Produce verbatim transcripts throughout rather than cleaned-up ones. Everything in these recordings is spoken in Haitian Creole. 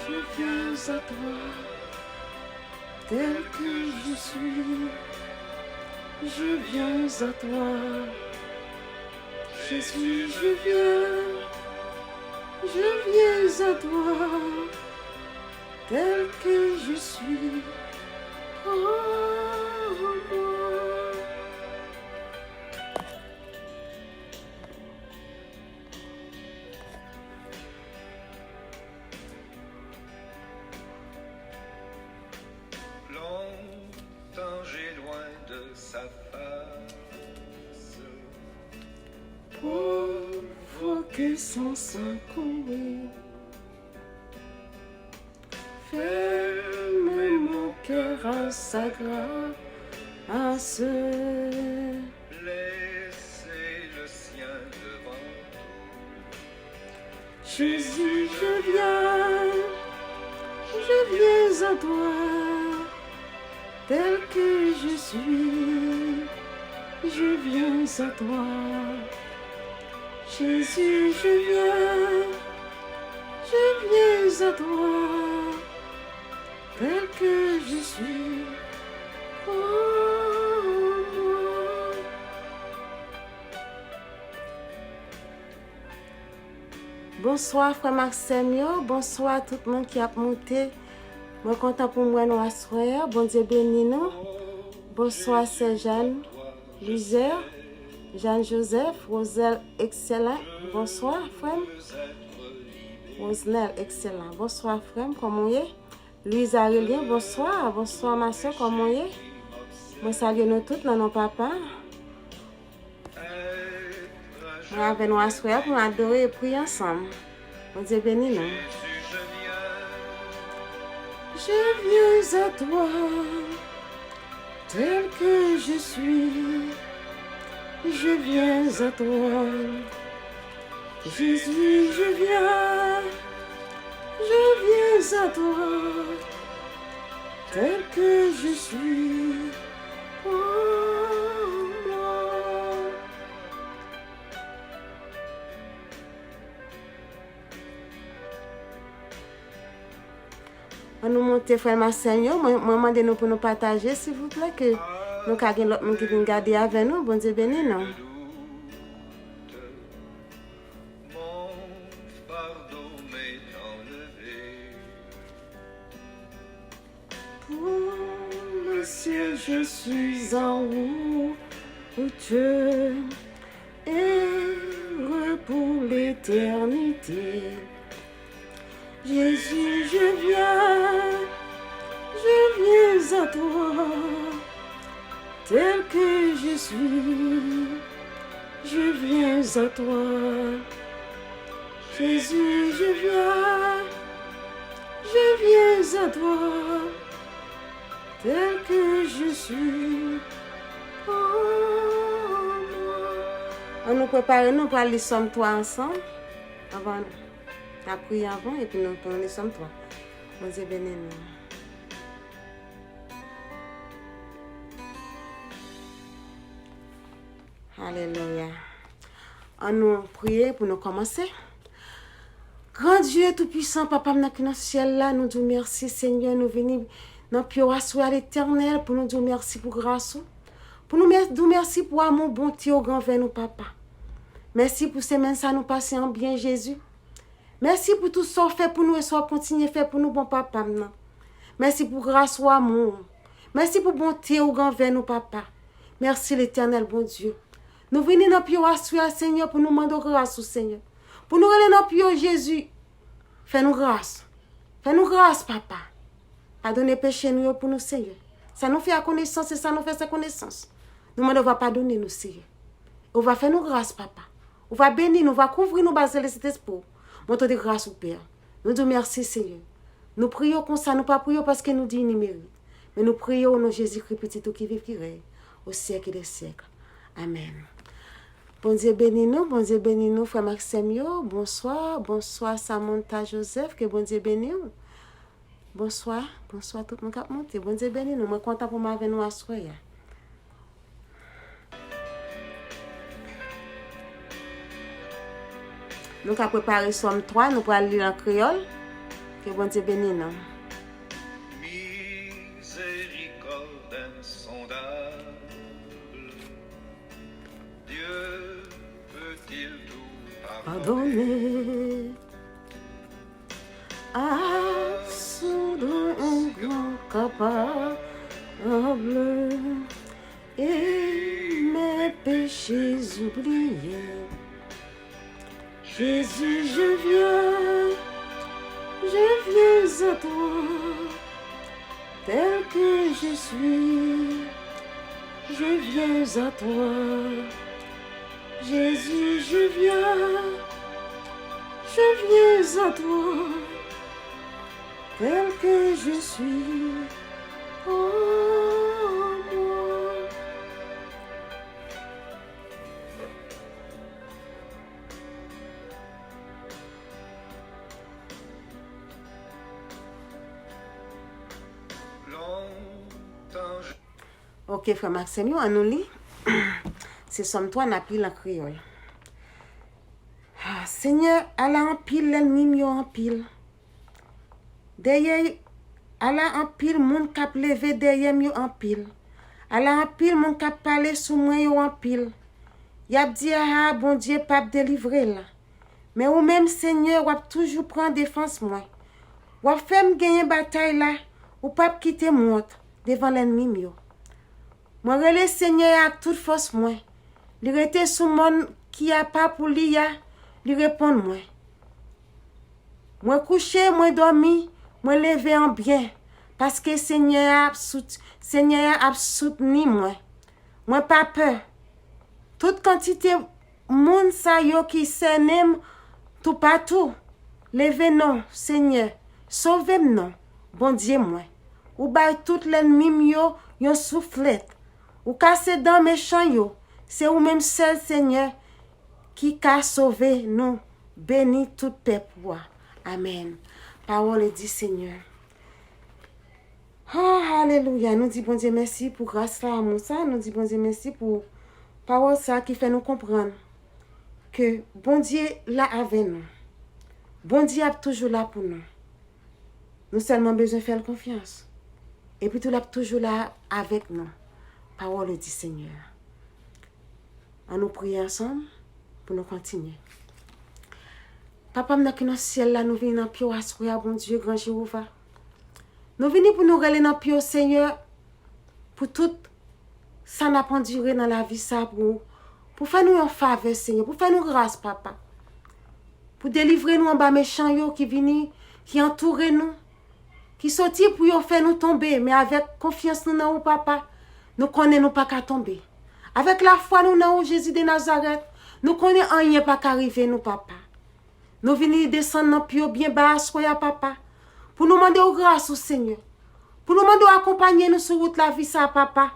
Je viens à toi, tel que je suis. Je viens à toi. Jésus, je viens. Je viens à toi, tel que je suis. Prends-moi. Longtemps j'ai loin de sa face provoqué son sang couru. Ferme mon cœur à sa grâce. Blessé le sien devant toi. Jésus, je viens, je viens à toi, tel que je suis, je viens à toi. Jésus, je viens, je viens à toi, tel que je suis. Prends-moi. Bonswa, frè m ak sè m yo. Bonswa, tout moun ki ap moute. Mwen kontan pou m wè nou aswè a. Bondye beni nou. Bonswa, sè Jeanne Lizère, Jeanne Joseph, Roselle Excellent. Bonswa, frè m. Rosnel Excellent. Bonswa, frè m. Kòman w ye? Louise Arelien, bonswa. Bonswa, ma sè. Kòman w ye? Mwen salye nou tout nan non Papa. Mwen avè nou aswè a pou n adore e priye ansanm. Bondye beni nou. Je viens à toi, tel que je suis. Je viens à toi. Jésus, je viens, je viens à toi, tel que je suis. Prends-moi. Ann nou monte, frè m ak sè m yo. Mwen, mwen mande nou pou nou pataje, silvouplè, ke nou ka gen lòt moun ki vin gade avè nou. Bondye beni nou. Mon fardeau m'est enlevé. Pour le ciel, je suis en route, heureux pour l'éternité. Jésus, je viens, je viens à toi, tel que je suis, je viens à toi. Jésus, je viens, je viens à toi, tel que je suis. Prends-moi. Ann nou prepare nou pou al li Sòm twa ansanm. Anvan, n ap priye anvan, epi nou, nou li Sòm twa. Bondye beni nou. Alelouya. Ann nou priye pou nou kòmanse. Gran Dye toupisan, Papa m nan ki nan syèl la, nou di w mèsi, Senyè, nou vini nan pye w aswè a, Letènèl, pou nou di w mèsi pou gras ou, pou nou mè-, di w mèsi pou amou, bonte w gen anvè nou, Papa. Mèsi pou semèn sa nou pase an byen, Jezi. Mèsi pou tout sa w fè pou nou e sa w ap kontinye fè pou nou, bon Papa m nan. Mèsi pou gras ou, amou w. Mèsi pou bonte ou gen anvè nou, Papa. Mèsi, Letènèl Bondye. Nou vini nan pye w aswè a, Senyè, pou nou mande w gras ou, Senyè. Pou nou rele nan pye w, Jezi. Fè nou gras. Fè nou gras, Papa. Padone peche nou yo pou nou, Senyè. Sa nou fè ak konesans e sa nou fè san konesans, nou mande w va padone nou, Senyè. Ou va fè nou gras, Papa. Ou va beni nou, ou va kouvri nou, ba zèl de Sentespri w. Montre de gras ou, Pè. Nou di w mèsi, Senyè. Nou priye w konsa, nou pa priye w paske nou diy ni merit. Men nou priye w o non Jezikri, Pitit ou ki viv, ki rèy o syèk de syèk. Amèn. Bondye beni nou, Bondye beni nou, frè m ak sè m yo. Bonswa, bonswa, Samantha Joseph, ke Bondye beni w. Bonswa, bonswa tout moun k ap monte. Bondye beni nou. Mwen kontan pou m avè nou aswè a. Nou ka prepare Sòm twa, nou pral li l an kreyòl. Ke Bondye beni nou. Miséricorde insondable, Dieu peut-il tout pardonner? Pardonner à son grand capable et mes péchés oubliés. Jésus, je viens, je viens à toi, tel que je suis, je viens à toi. Jésus, je viens, je viens à toi, tel que je suis. Oh, moi. Longtemps je Ok, frè m ak sè m yo, ann nou li. Se Sòm twa, n ap li l an kreyòl. Ah, Senyè, ala anpil lènmi m yo anpil. Dèyè, ala anpil moun k ap leve dèyè m yo anpil. Ala anpil moun k ap pale sou mwen yo anpil. Y ap di, "Aha, Bondye p ap delivre l." Men ou menm, Senyè, w ap toujou pran defans mwen. W ap fè m genyen batay la, ou p ap kite m wont devan lènmi m yo. Mwen rele Senyè a ak tout fòs mwen. Li rete sou mòn ki apa pou li a, li reponn mwen. Mwen kouche, mwen dòmi, mwen leve an byen, paske Senyè a ap sout, Senyè a ap soutni mwen. Mwen pa pè. Tout kantite moun sa yo ki sènen m toupatou, leve non, Senyè, sove m non, Bondye mwen. Ou bay tout lènmi m yo yon souflèt. Ou kase dan mechan yo. Se ou menm sèl, Senyè, ki ka sove nou. Beni tout pèp ou a. Amèn. Parole du Seigneur. Oh, alelouya. Nou di Bondye mèsi pou gras la, amou sa. Nou di Bondye mèsi pou pawòl sa ki fè nou konprann ke Bondye la avè nou. Bondye ap toujou la pou nou. Nou sèlman bezwen fè l konfyans. Epi tou, l ap toujou la avèk nou. Parole du Seigneur. Ann nou priye ansanm pou nou kontinye. Papa m nan ki nan syèl la, nou vini nan pye w aswè a, Bondye, gran Jewova. Nou vini pou nou rele nan pye w, Senyè, pou tout sa n ap andire nan lavi sa pou ou. Pou fè nou yon favè, Senyè, pou fè nou gras, Papa. Pou delivre nou anba mechan yo ki vini, ki antoure nou, ki soti pou yo fè nou tonbe, men avèk konfyans nou nan ou, Papa, nou konnen nou pa ka tonbe. Avèk lafwa nou nan ou, Jezi de Nazarèt, nou konnen anyen pa ka rive nou, Papa. Nou vini desann nan pye w byen ba aswè a, Papa, pou nou mande w gras ou, Senyè. Pou nou mande w akonpaye nou sou wout lavi sa a, Papa.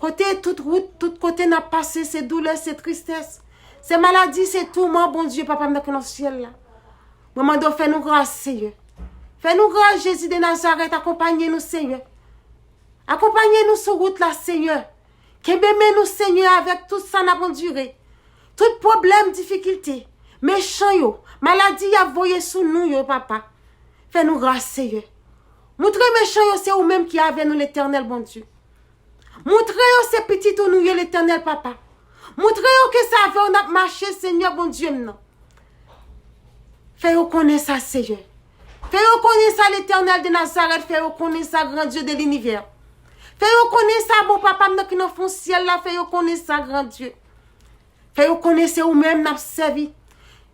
Kote tout wout, tout kote n ap pase, se doulè, se tristès, se maladi, se touman, Bondye, Papa m nan ki nan syèl la. Mwen mande w fè nou gras, Senyè. Fè nou gras, Jezi de Nazarèt, akonpaye nou, Senyè. Akonpaye nou sou wout la, Senyè. Kenbe men nou, Senyè, avèk tout sa n ap andire. Tout pwoblèm, difikilte, mechan yo, maladi y ap voye sou nou yo, Papa. Fè nou gras, Senyè. Moutre mechan yo se ou menm ki avè nou, Letènèl Bondye. Moutre yo se pitit ou nou ye, Letènèl Papa. Moutre yo ke se avè w n ap mache, Senyè Bondye m nan. Fè yo konnen sa, Senyè. Fè yo konnen sa, Letènèl de Nazarèt. Fè yo konnen sa, Gran Dye de linivè. Fè yo konnen sa, bon Papa m nan ki nan fon syèl la. Fè yo konnen sa, Gran Dye. Fè yo konnen se ou menm n ap sèvi.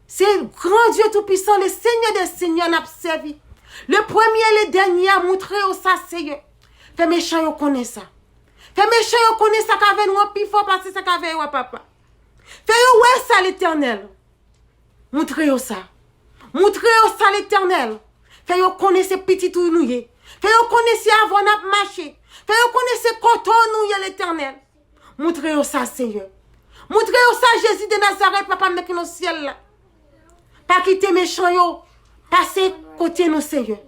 Se Gran Dye Toupisan, le Senyè dè senyè n ap sèvi. Le premye e le dènye a, moutre yo sa, Senyè. Fè mechan yo konnen sa. Fè mechan yo konnen sa k avè nou an pi fò pase sa k avè yo a, Papa. Fè yo wè sa, Letènèl. Moutre yo sa. Moutre yo sa, Letènèl. Fè yo konnen se pitit ou nou ye. Fè yo konnen se avè w n ap mache. Fè yo konnen se kote w nou ye, Letènèl. Moutre yo sa, Senyè. Moutre yo sa, Jezi de Nazarèt, Papa m nan ki nan syèl la. Pa kite mechan yo pase kote nou, Senyè.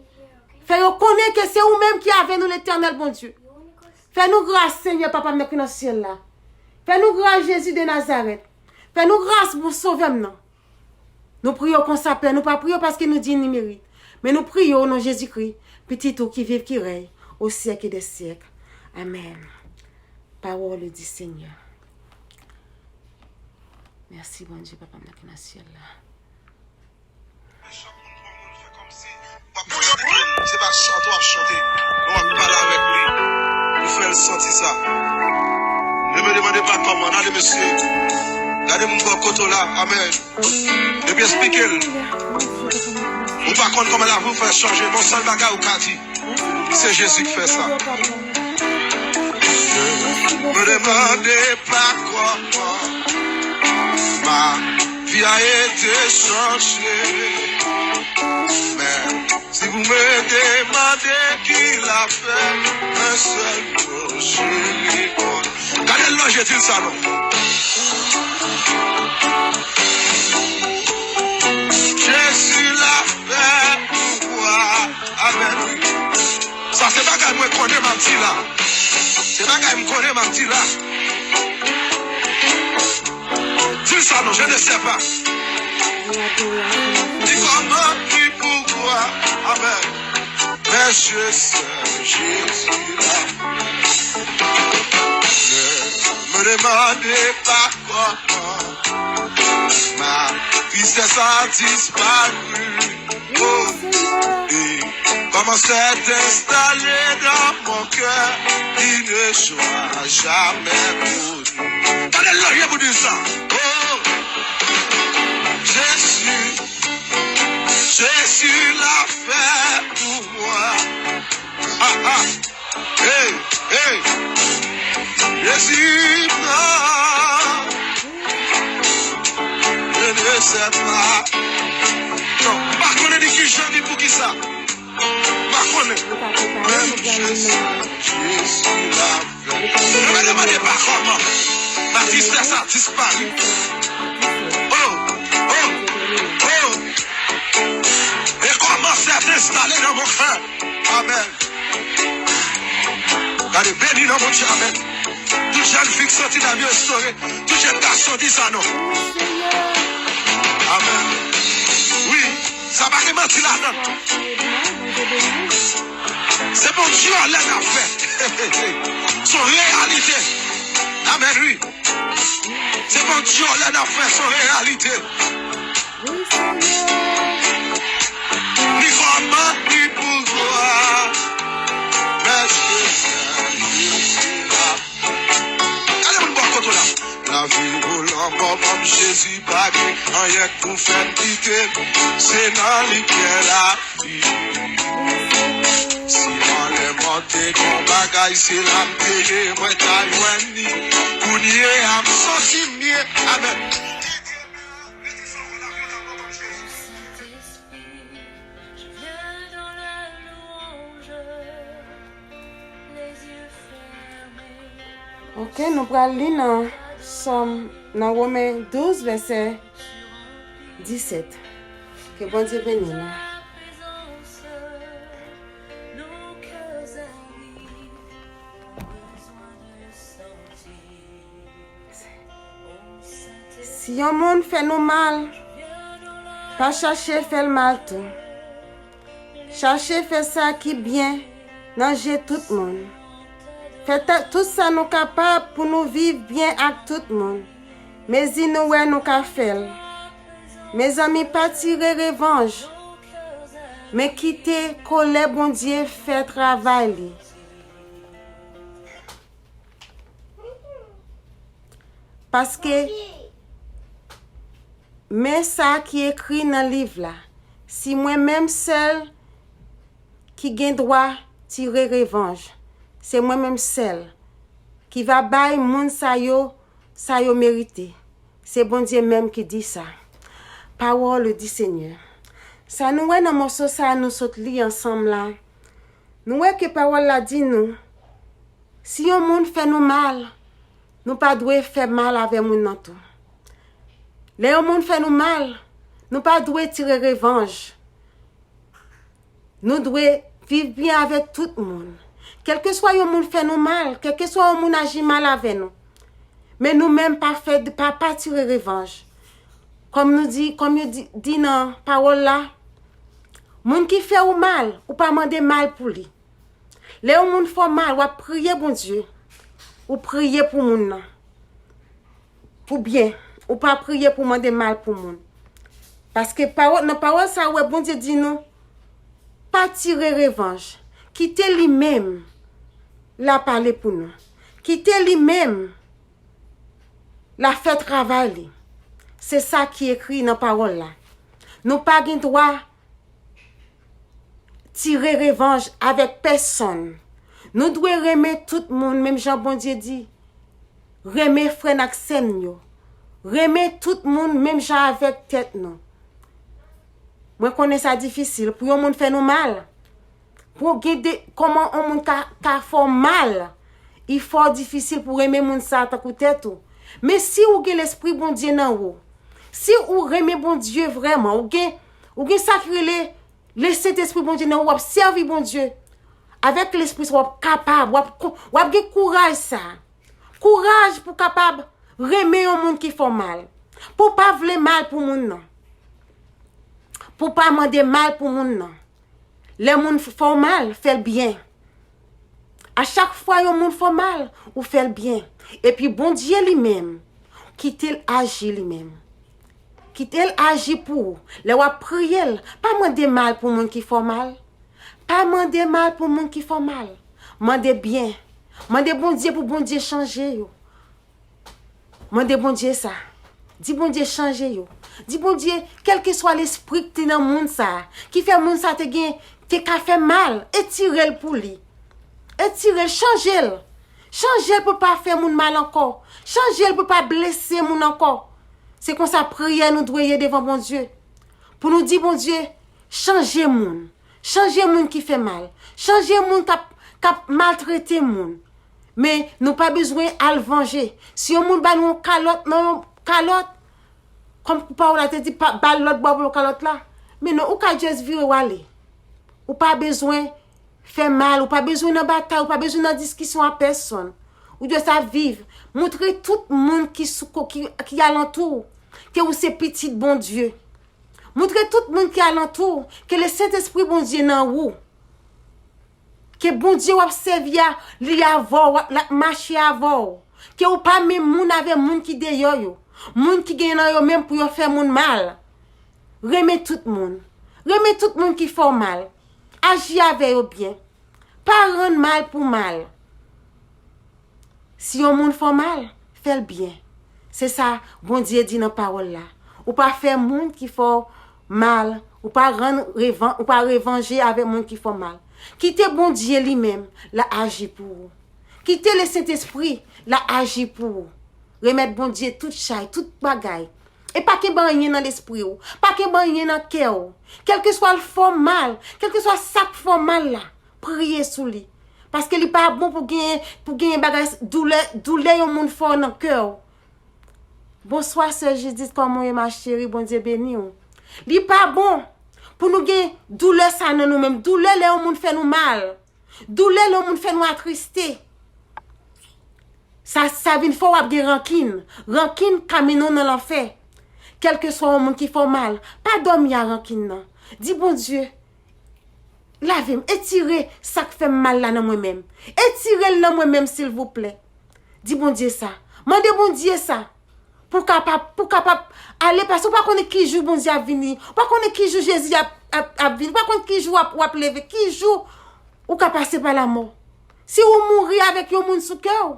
Fè yo konnen ke se ou menm ki avè nou, Letènèl Bondye. Fè nou gras, Senyè, Papa m nan ki nan syèl la. Fè nou gras, Jezi de Nazarèt. Fè nou gras, bon Sovè m nan. Nou priye w konsa, Pè, nou pa priye w paske nou di ni merit, Men nou priye o non Jezikri, Pitit ou ki viv, ki rèy, o syèk e dè syèk. Amèn. Parole du Seigneur. Mèsi, Bondye, Papa m nan ki nan syèl la. Se pa chante w ap chante, men w ap pale avèk li pou fè l santi sa. Demen demande pa kòman, gade mesye, gade moun bò kote w la, amèn. Epi eksplike l. Ou pa konn kòman lavi w fè chanje, men yon sèl bagay ou ka di, se Jezi k fè sa. Mwen demande pa kòman ma vi a été changé. Men si w mwen demande ki l ap fè, un seul mot, je réponds. Gade l nan je, di l sa non. Jezi l ap fè pou mwen. Amèn. Sa se bagay mwen konnen m ap di la. Se bagay m konnen m ap di la. Di l sa non, je ne sais pas. Ni comment ni pourquoi. Amèn. Men je sais Jezi la. Ne me demandez pas comment ma tristesse a disparu. Oh, et comment s'est installé dans mon cœur, il ne sera jamais connu. Gade lòt je pou di sa. Oh, Jezi, Jezi l ap fè pou mwen. Ah, ah. Hey, hey. Jezi pran. Je ne sais pas. Non, m pa konnen ni kijan ni poukisa. M pa konnen. Men je sais Jezi l ap fè. Ne me demandez pas comment ma tristesse a disparu. Oh, oh, oh. Et comment s'est installé dans mon cœur. Amèn. Gade, beni nan Bondye, amèn. Tout jèn fi k santi lavi yo restore. Tout jèn gason di sa non. Amèn. Wi, sa pa gen manti ladan. Se Bondye anlè n ap fè. Se yon reyalite. Amèn, wi. Se Bondye anlè n ap fè, se yon reyalite. Ni kòman, ni poukwa. Men je sais Jezi la. Gade moun bò kote w la. Lavi ou lanmò, ban m Jezi, pa gen anyen k pou fè m kite l. Se nan li k gen lavi. Si anlè mò te gon bagay, se la m te ye, mwen ta jwenn li. Kounye a m santi m byen. Amèn. Ok, nou pral li nan Sòm, nan Women douz, vèsè disèt. Ke Bondye beni nou. Si yon moun fè nou mal, pa chache fè l mal tou. Chache fè sa ki byen nan je tout moun. Fè ta-, tout sa nou kapab pou nou viv byen ak tout moun. Mezi nou wè nou ka fè l. Mezanmi, pa tire revanj, men kite kolè Bondye fè travay li. Paske men sa ki ekri nan liv la, si mwen menm sèl ki gen dwa tire revanj, se mwen menm sèl ki va bay moun sa yo, sa yo merite. Se Bondye menm ki di sa. Parole du Seigneur. Sa nou wè nan mòso sa nou sot li ansanm la, nou wè ke pawòl la di nou, si yon moun fè nou mal, nou pa dwe fè mal avè moun nan tou. Lè yon moun fè nou mal, nou pa dwe tire revanj. Nou dwe viv byen avèk tout moun. Kèlkeswa yon moun fè nou mal, kèlkeswa yon moun aji mal avè nou, men nou menm pa fè, pa, pa tire revanj. Kòm nou di, kòm yo di, di nan pawòl la, Moun ki fè ou mal, ou pa mande mal pou li. Lè yon moun fè w mal, w ap priye Bondye. Ou priye pou moun nan. Pou byen. Ou pa priye pou mande mal pou moun. Paske pawòl, nan pawòl sa, ou wè Bondye di nou, pa tire revanj. Kite li menm la pale pou nou. Kite li menm la fè travay li. Se sa ki ekri nan pawòl la. Nou pa gen dwa tire revanj avèk pèsonn. Nou dwe renmen tout moun, menm jan Bondye di, renmen frè n ak sè n yo. Renmen tout moun, menm jan avèk tèt nou. Mwen konnen sa difisil pou yon moun fè nou mal. Pou gen de, kòman yon moun ka, ka fè w mal, li fò difisil pou renmen moun sa tankou tèt ou. Men si ou gen lespri Bondye nan ou, si ou renmen Bondye vrèman, ou gen, ou gen sa ki rele le Sentespri Bondye nan ou, w ap sèvi Bondye. Avèk lespri sa, w ap kapab, w ap, w ap gen kouraj sa. Kouraj pou kapab renmen yon moun ki fè w mal. Pou pa vle mal pou moun nan. Pou pa mande mal pou moun nan. Lè moun fè w mal, fè l byen. A chak fwa yon moun fè w mal, ou fè l byen. Epi Bondye li menm, kite l aji li menm. Kite l aji pou ou. Lè w ap priye l, pa mande mal pou moun ki fè w mal. Pa mande mal pou moun ki fè w mal. Mande byen. Mande Bondye pou Bondye chanje yo. Mande Bondye sa. Di Bondye chanje yo. Di Bondye, kèlkeswa lespri ki te nan moun sa, ki fè moun sa te gen, te ka fè mal, etire l pou li. Etire l, chanje l. Chanje l pou l pa fè moun mal ankò. Chanje l pou l pa blese moun ankò. Se konsa priyè nou dwe ye devan Bondye. Pou nou di Bondye, chanje moun. Chanje moun ki fè mal. Chanje moun k ap, k ap maltrete moun. Men nou pa bezwen al vanje. Si yon moun ba nou yon kalòt nan yon kalòt, kòm pawòl la te di, pa, ba l lòt bò pou yon kalòt la. Men non, ou ka just vire w ale. Ou pa bezwen fè mal, ou pa bezwen nan batay, ou pa bezwen nan diskisyon a pèsonn. Ou just ap viv. Montre tout moun ki sou ko-, ki, ki alantou w ke ou se pitit Bondye. Montre tout moun ki alantou w ke le Sentespri Bondye nan ou. Ke Bondye w ap sèvi a, li avè w, l ap mache avè w. Ke ou pa menm moun avè moun ki deyò yo. Moun ki gen nan yo menm pou yo fè moun mal. Renmen tout moun. Renmen tout moun ki fè w mal. Aji avè yo byen. Pa rann mal pou mal. Si yon moun fè w mal, fè l byen. Se sa Bondye di nan pawòl la. Ou pa fè moun ki fè w mal, ou pa rann revan-, ou pa revanje avèk moun ki fè w mal. Kite Bondye li menm la aji pou ou. Kite le Sentespri la aji pou ou. Remèt Bondye tout chay, tout bagay. E pa kenbe anyen nan lespri w. Pa kenbe anyen nan kè w. Kèlkeswa l fè w mal, kèlkeswa sa k fè w mal la, priye sou li. Paske li pa bon pou gen, pou gen bagay doulè, doulè yon moun fè w nan kè w. Bonswa, sè Jidit, kòman w ye, ma chérie? Bondye beni w. Li pa bon pou nou gen doulè sa nan nou menm. Doulè lè yon moun fè nou mal. Doulè lè yon moun fè nou atriste. Sa, sa vin fè w ap gen rankin. Rankin ka mennen w nan lanfè. Kèlkeswa yon moun ki fè w mal, pa dòmi a rankin nan. Di Bondye, lave m, etire sa k fè m mal la nan mwen menm. Etire l nan mwen menm, silvouplè. Di Bondye sa. Mande Bondye sa. Pou kapab, pou kapab ale, paske ou pa konnen ki jou Bondye ap vini. Ou pa konnen ki jou Jezi ap, ap, ap vini. Ou pa konnen ki jou w ap, w ap leve. Ki jou ou ka pase pa lamò. Si ou mouri avèk yon moun sou kè w,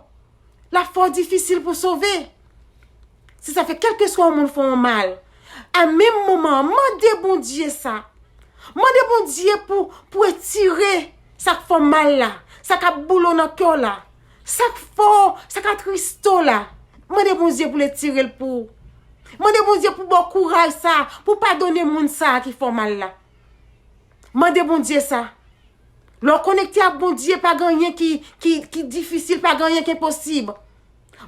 l ap fè w difisil pou sove. Se sa fè, kèlkeswa yon moun fè w mal, a menm moman an, mande Bondye sa. Mande Bondye pou, pou etire sa k fè w mal la, sa k ap boule w nan kè w la, sa k fè w, sa k atriste w la. Mande Bondye pou l etire l pou ou. Mande Bondye pou ba w kouraj sa, pou padone moun sa ki fè w mal la. Mande Bondye sa. Lè w konekte ak Bondye, pa gen anyen ki, ki, ki difisil, pa gen anyen ki enposib.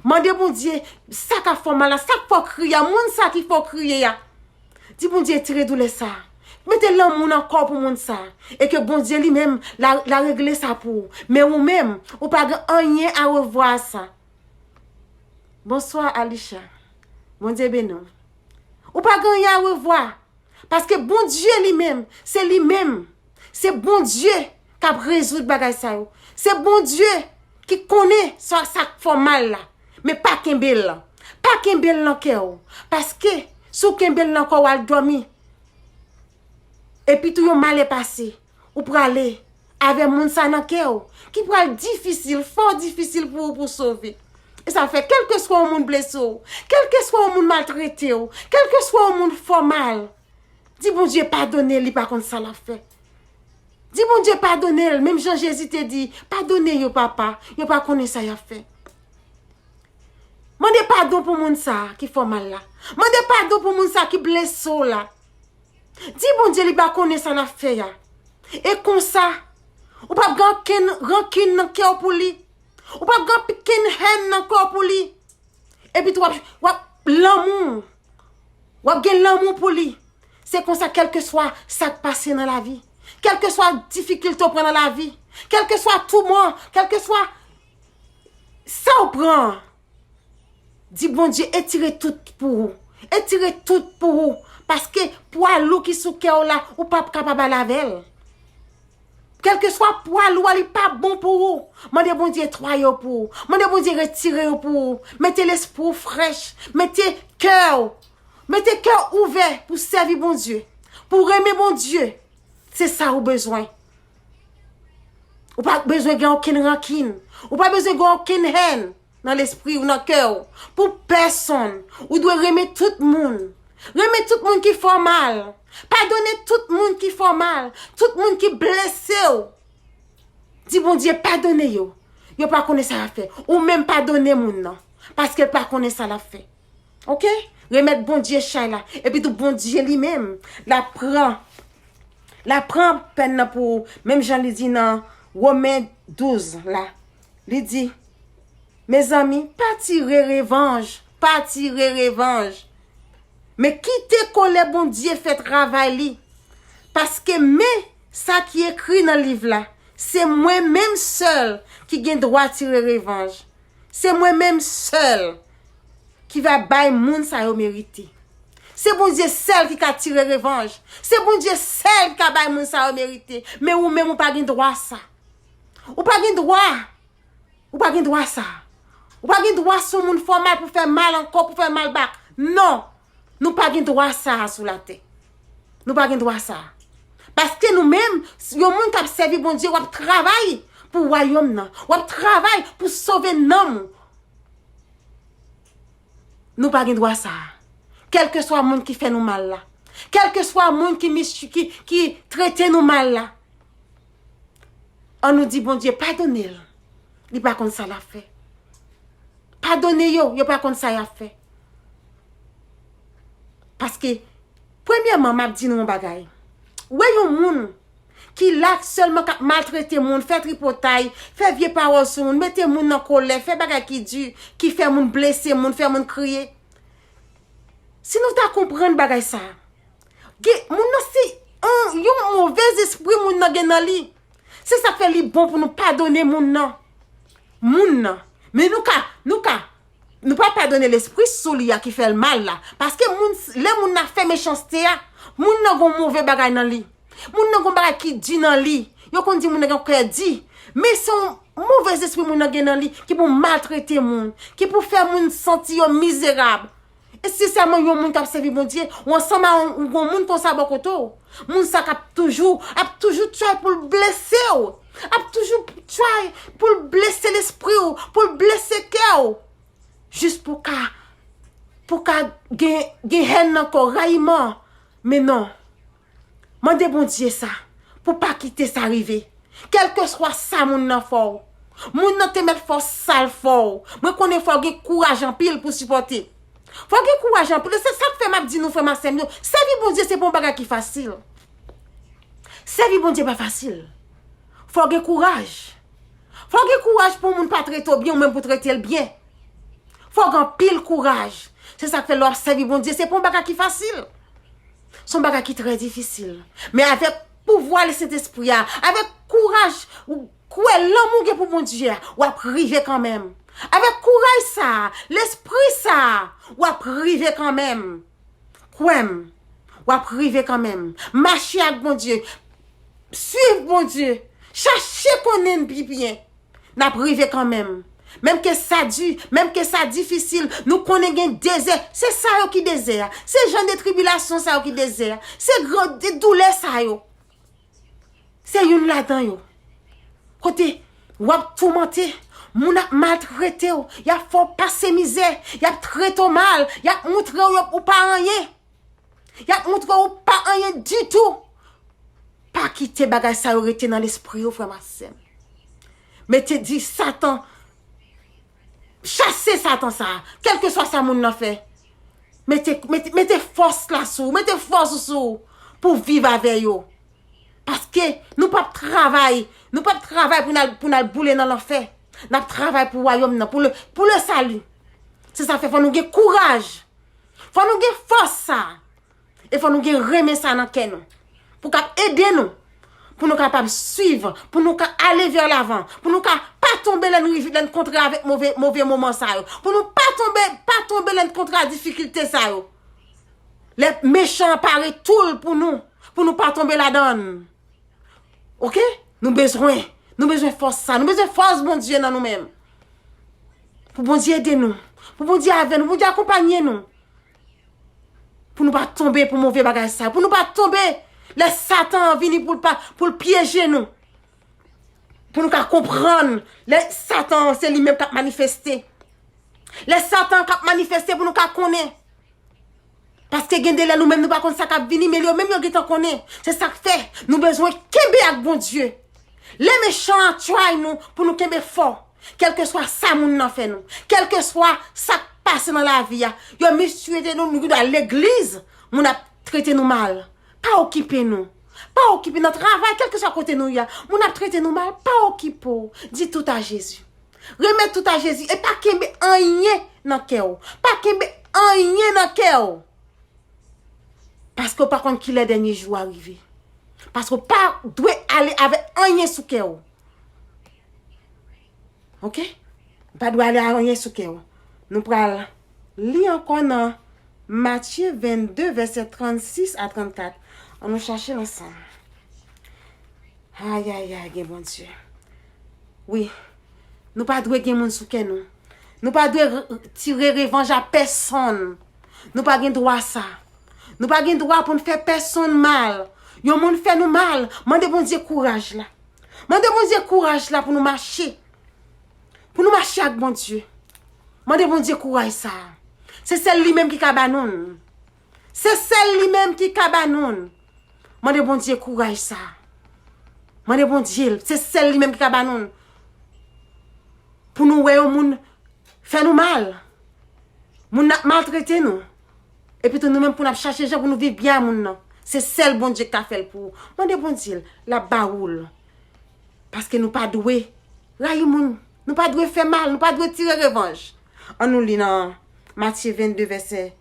Mande Bondye, sa k ap fè w mal la, sa k fè w kriye a, moun sa ki fè w kriye a. Di Bondye, etire doulè sa. Mete lanmou nan kò w pou moun sa. E ke Bondye li menm, l a, l a regle sa pou ou. Men ou menm, ou pa gen anyen a revwa a sa. Bonswa, Alisha. Bondye beni w. Ou pa gen anyen a revwa. Paske Bondye li menm, se li menm. Se Bondye k ap rezoud bagay sa yo. Se Bondye ki konnen sa, sa k fè w mal la. Men pa kenbe l. Pa kenbe l nan kè w. Paske si w kenbe l nan kè w, w al dòmi. Epi tou yon malè pase, ou prale avè moun sa nan kè w, ki pral difisil, fò difisil pou ou pou sove. E sa fè, kèlkeswa yon moun blese w, kèlkeswa yon moun maltrete w, kèlkeswa yon moun fè w mal, di Bondye padone l, li pa konn sa l ap fè. Di Bondye padone l, menm jan Jezi te di, padone yo, Papa, yo pa konnen sa y ap fè. Mande padon pou moun sa a ki fè w mal la. Mande padon pou moun sa a ki blese w la. Di Bondye li pa konnen sa l ap fè a. E konsa, ou p ap gen okenn rankin nan kè w pou li. Ou p ap gen okenn hèn nan kè w pou li. Epi tou w ap, w ap lanmou. W ap gen lanmou pou li. Se konsa, kèlkeswa sa k pase nan lavi, kèlkeswa difikilte w pran nan lavi, kèlkeswa touman, kèlkeswa sa w pran, di Bondye etire tout pou ou. Etire tout pou ou. Paske pwa lou ki sou kè w la, ou p ap kapab al avè l. Kèlkeswa pwa lou a, li pa bon pou ou. Mande Bondye netwaye yo pou ou. Mande Bondye retire yo pou ou. Mete lespri w frèch. Mete kè w. Mete kè w ouvè pou sèvi Bondye. Pou renmen Bondye. Se sa ou bezwen. Ou pa bezwen gen okenn rankin. Ou pa bezwen gen okenn hèn nan lespri w, nan kè w, pou pèsonn. Ou dwe renmen tout moun. Renmen tout moun ki fè w mal. Padone tout moun ki fè w mal. Tout moun ki blese w. Di Bondye padone yo. Yo pa konnen sa y ap fè. Ou menm padone moun nan. Paske l pa konnen sa l ap fè. Oke? Remèt Bondye chay la. Epi tou Bondye li menm, l ap pran, l ap pran pèn nan pou ou. Menm jan li di nan Women douz la. Li di, mezanmi, pa tire revanj, pa tire revanj. Men kite kolè Bondye fè travay li. Paske men sa ki ekri nan liv la, se mwen menm sèl ki gen dwa tire revanj. Se mwen menm sèl ki va bay moun sa yo merite. Se Bondye sèl ki ka tire revanj. Se Bondye sèl ki ka bay moun sa yo merite. Men ou menm ou pa gen dwa sa. Ou pa gen dwa. Ou pa gen dwa sa. Ou pa gen dwa si yon moun fè w mal pou fè mal ankò, pou fè mal bak. Non. Nou pa gen dwa sa a sou latè. Nou pa gen dwa sa a. Paske nou menm, yon moun k ap sèvi Bondye, w ap travay pou wayòm nan. W ap travay pou sove nanm ou. Nou pa gen dwa sa a. Kèlkeswa moun ki fè nou mal la. Kèlkeswa moun ki mis-, ki, ki trete nou mal la. An nou di Bondye padone l. Li pa konn sa l ap fè. Padone yo, yo pa konn sa y ap fè. Paske, premyèman, m ap di nou yon bagay. Ou wè yon moun ki la sèlman k ap maltrete moun, fè tripotay, fè vye pawòl sou moun, mete moun nan kolè, fè bagay ki di, ki fè moun blese moun, fè moun kriye. Si nou ta konprann bagay sa, gen, moun nan se yon, yon movèzespri moun nan gen nan li. Se sa k fè li bon pou nou padone moun nan. Moun nan. Men nou ka, nou ka, nou pa padone lespri sou li a ki fè l mal la. Paske moun, lè moun nan fè mechanste a, moun nan gon move bagay nan li. Moun nan gon bagay ki di nan li. Yo konn di moun nan gen kè di. Men se yon movèzespri moun nan gen nan li ki pou maltrete moun, ki pou fè moun santi yo mizerab. E si sèlman yon moun k ap sèvi Bondye, ou ansanm a yon, yon moun konsa bò kote w, moun sa k ap toujou, ap toujou try pou l blese w, ap toujou try pou l blese lespri w, pou l blese kè w, jis pou ka, pou ka gen, gen hèn nan kò, rayiman. Men non. Mande Bondye sa, pou pa kite sa rive. Kèlkeswa sa moun nan fè w, moun nan te mèt fè w sa l fè w. Mwen konnen fò w gen kouraj anpil pou sipòte. Fò w gen kouraj anpil. E se sa k fè m ap di nou, frè m ak sè m yo, sèvi Bondye se pa yon bagay ki fasil. Sèvi Bondye pa fasil. Fò w gen kouraj. Fò w gen kouraj pou yon moun pa trete w byen, ou menm pou trete l byen. Fò w gen anpil kouraj. Se sa k fè lè w ap sèvi Bondye, se pa yon bagay ki fasil. Se yon bagay ki trè difisil. Men avèk pouvwa Lesentespri a, avèk kouraj, ou kwè lanmou w gen pou Bondye a, w ap rive kanmenm. Avèk kouraj sa a, lespri sa a, w ap rive kanmenm. Kwè m, W ap rive kanmenm. Mache ak Bondye. Swiv Bondye. Chache konnen l pi byen. N ap rive kanmenm. Menm ke sa di, menm ke sa difisil, nou konnen gen dezè. Se sa yo ki dezè a. Se jan de tribilasyon sa yo ki dezè a. Se gran de doulè sa yo. Se youn ladan yo. Kote w ap toumante, moun ap maltrete w, y ap fè w pase mizè, y ap trete w mal, y ap moutre w yo ou pa anyen. Y ap moutre w ou pa anyen ditou. Pa kite bagay sa yo rete nan lespri w, frè m ak sè m. Mete di Satan, chase Satan sa, kèlkeswa sa moun nan fè. Mete, mete, mete fòs la sou ou, mete fòs ou sou ou pou w viv avè yo. Paske nou p ap travay, nou p ap travay pou n al, pou n al boule nan lanfè. N ap travay pou wayòm nan, pou le, pou le sali. Se sa fè fò nou gen kouraj. Fò nou gen fòs sa. E fò nou gen renmen sa nan kè nou. Pou k ap ede nou. Pou nou kapab swiv. Pou nou ka ale vè lavan. Pou nou ka pa tonbe lè n rive, lè n kontre avèk move, move moman sa yo. Pou nou pa tonbe, pa tonbe lè n kontre a difikilte sa yo. Lè mechan an pare tou l pou nou. Pou nou pa tonbe ladan l. Oke? Nou bezwen. Nou bezwen fòs sa. Nou bezwen fòs Bondye nan nou menm. Pou Bondye ede nou. Pou Bondye avè nou. Pou Bondye akonpanye nou. Pou nou pa tonbe pou move bagay sa. Pou nou pa tonbe lè Satan an vini pou l pa, pou l pyeje nou. Pou nou ka konprann lè Satan an se li menm k ap manifeste. Lè Satan an k ap manifeste pou nou ka konnen. Paske gen de lè nou menm nou pa konn sa k ap vini, men yo menm yo gentan konnen. Se sa k fè nou bezwen kenbe ak Bondye. Lè mechan an try nou pou nou kenbe fò, kèlkeswa sa moun nan fè nou, kèlkeswa sa k pase nan lavi a, yo mistwete nou, nou gen dwa legliz, moun ap trete nou mal. Pa okipe nou. Pa okipe nan travay, kèlkeswa kote nou ye a, moun ap trete nou mal, pa okipe w. Di tout a Jezi. Remèt tout a Jezi e pa kenbe anyen nan kè w. Pa kenbe anyen nan kè w. Paske w pa konn kilè dènye jou a rive. Paske w pa dwe ale avèk anyen sou kè w. Oke? W pa dwe ale avèk anyen sou kè w. Nou pral li ankò nan Matye vennde, vèsè trannsis a trannkat. Ann nou chache l ansanm. Ayayay, gen Bondye. Wi. Nou pa dwe gen moun sou kè nou. Nou pa dwe r-, tire revanj a pèsonn. Nou pa gen dwa sa. Nou pa gen dwa pou n fè pèsonn mal. Yon moun fè nou mal, mande Bondye kouraj la. Mande Bondye kouraj la pou nou mache. Pou nou mache ak Bondye. Mande Bondye kouraj sa. Se sèl li menm ki ka ba nou l. Se sèl li menm ki ka ba nou l. Mande Bondye kouraj sa. Mande Bondye l. Se sèl li menm ki ka ba nou l. Pou nou wè yon moun fè nou mal. Moun nan ap maltrete nou. Epi tou nou menm pou n ap chache jan pou nou viv byen a moun nan. Se sèl Bondye k ka fè l pou ou. Mande Bondye l, l ap ba ou l. Paske nou pa dwe rayi moun. Nou pa dwe fè mal. Nou pa dwe tire revanj. Ann nou li nan Matye vennde, vèsè,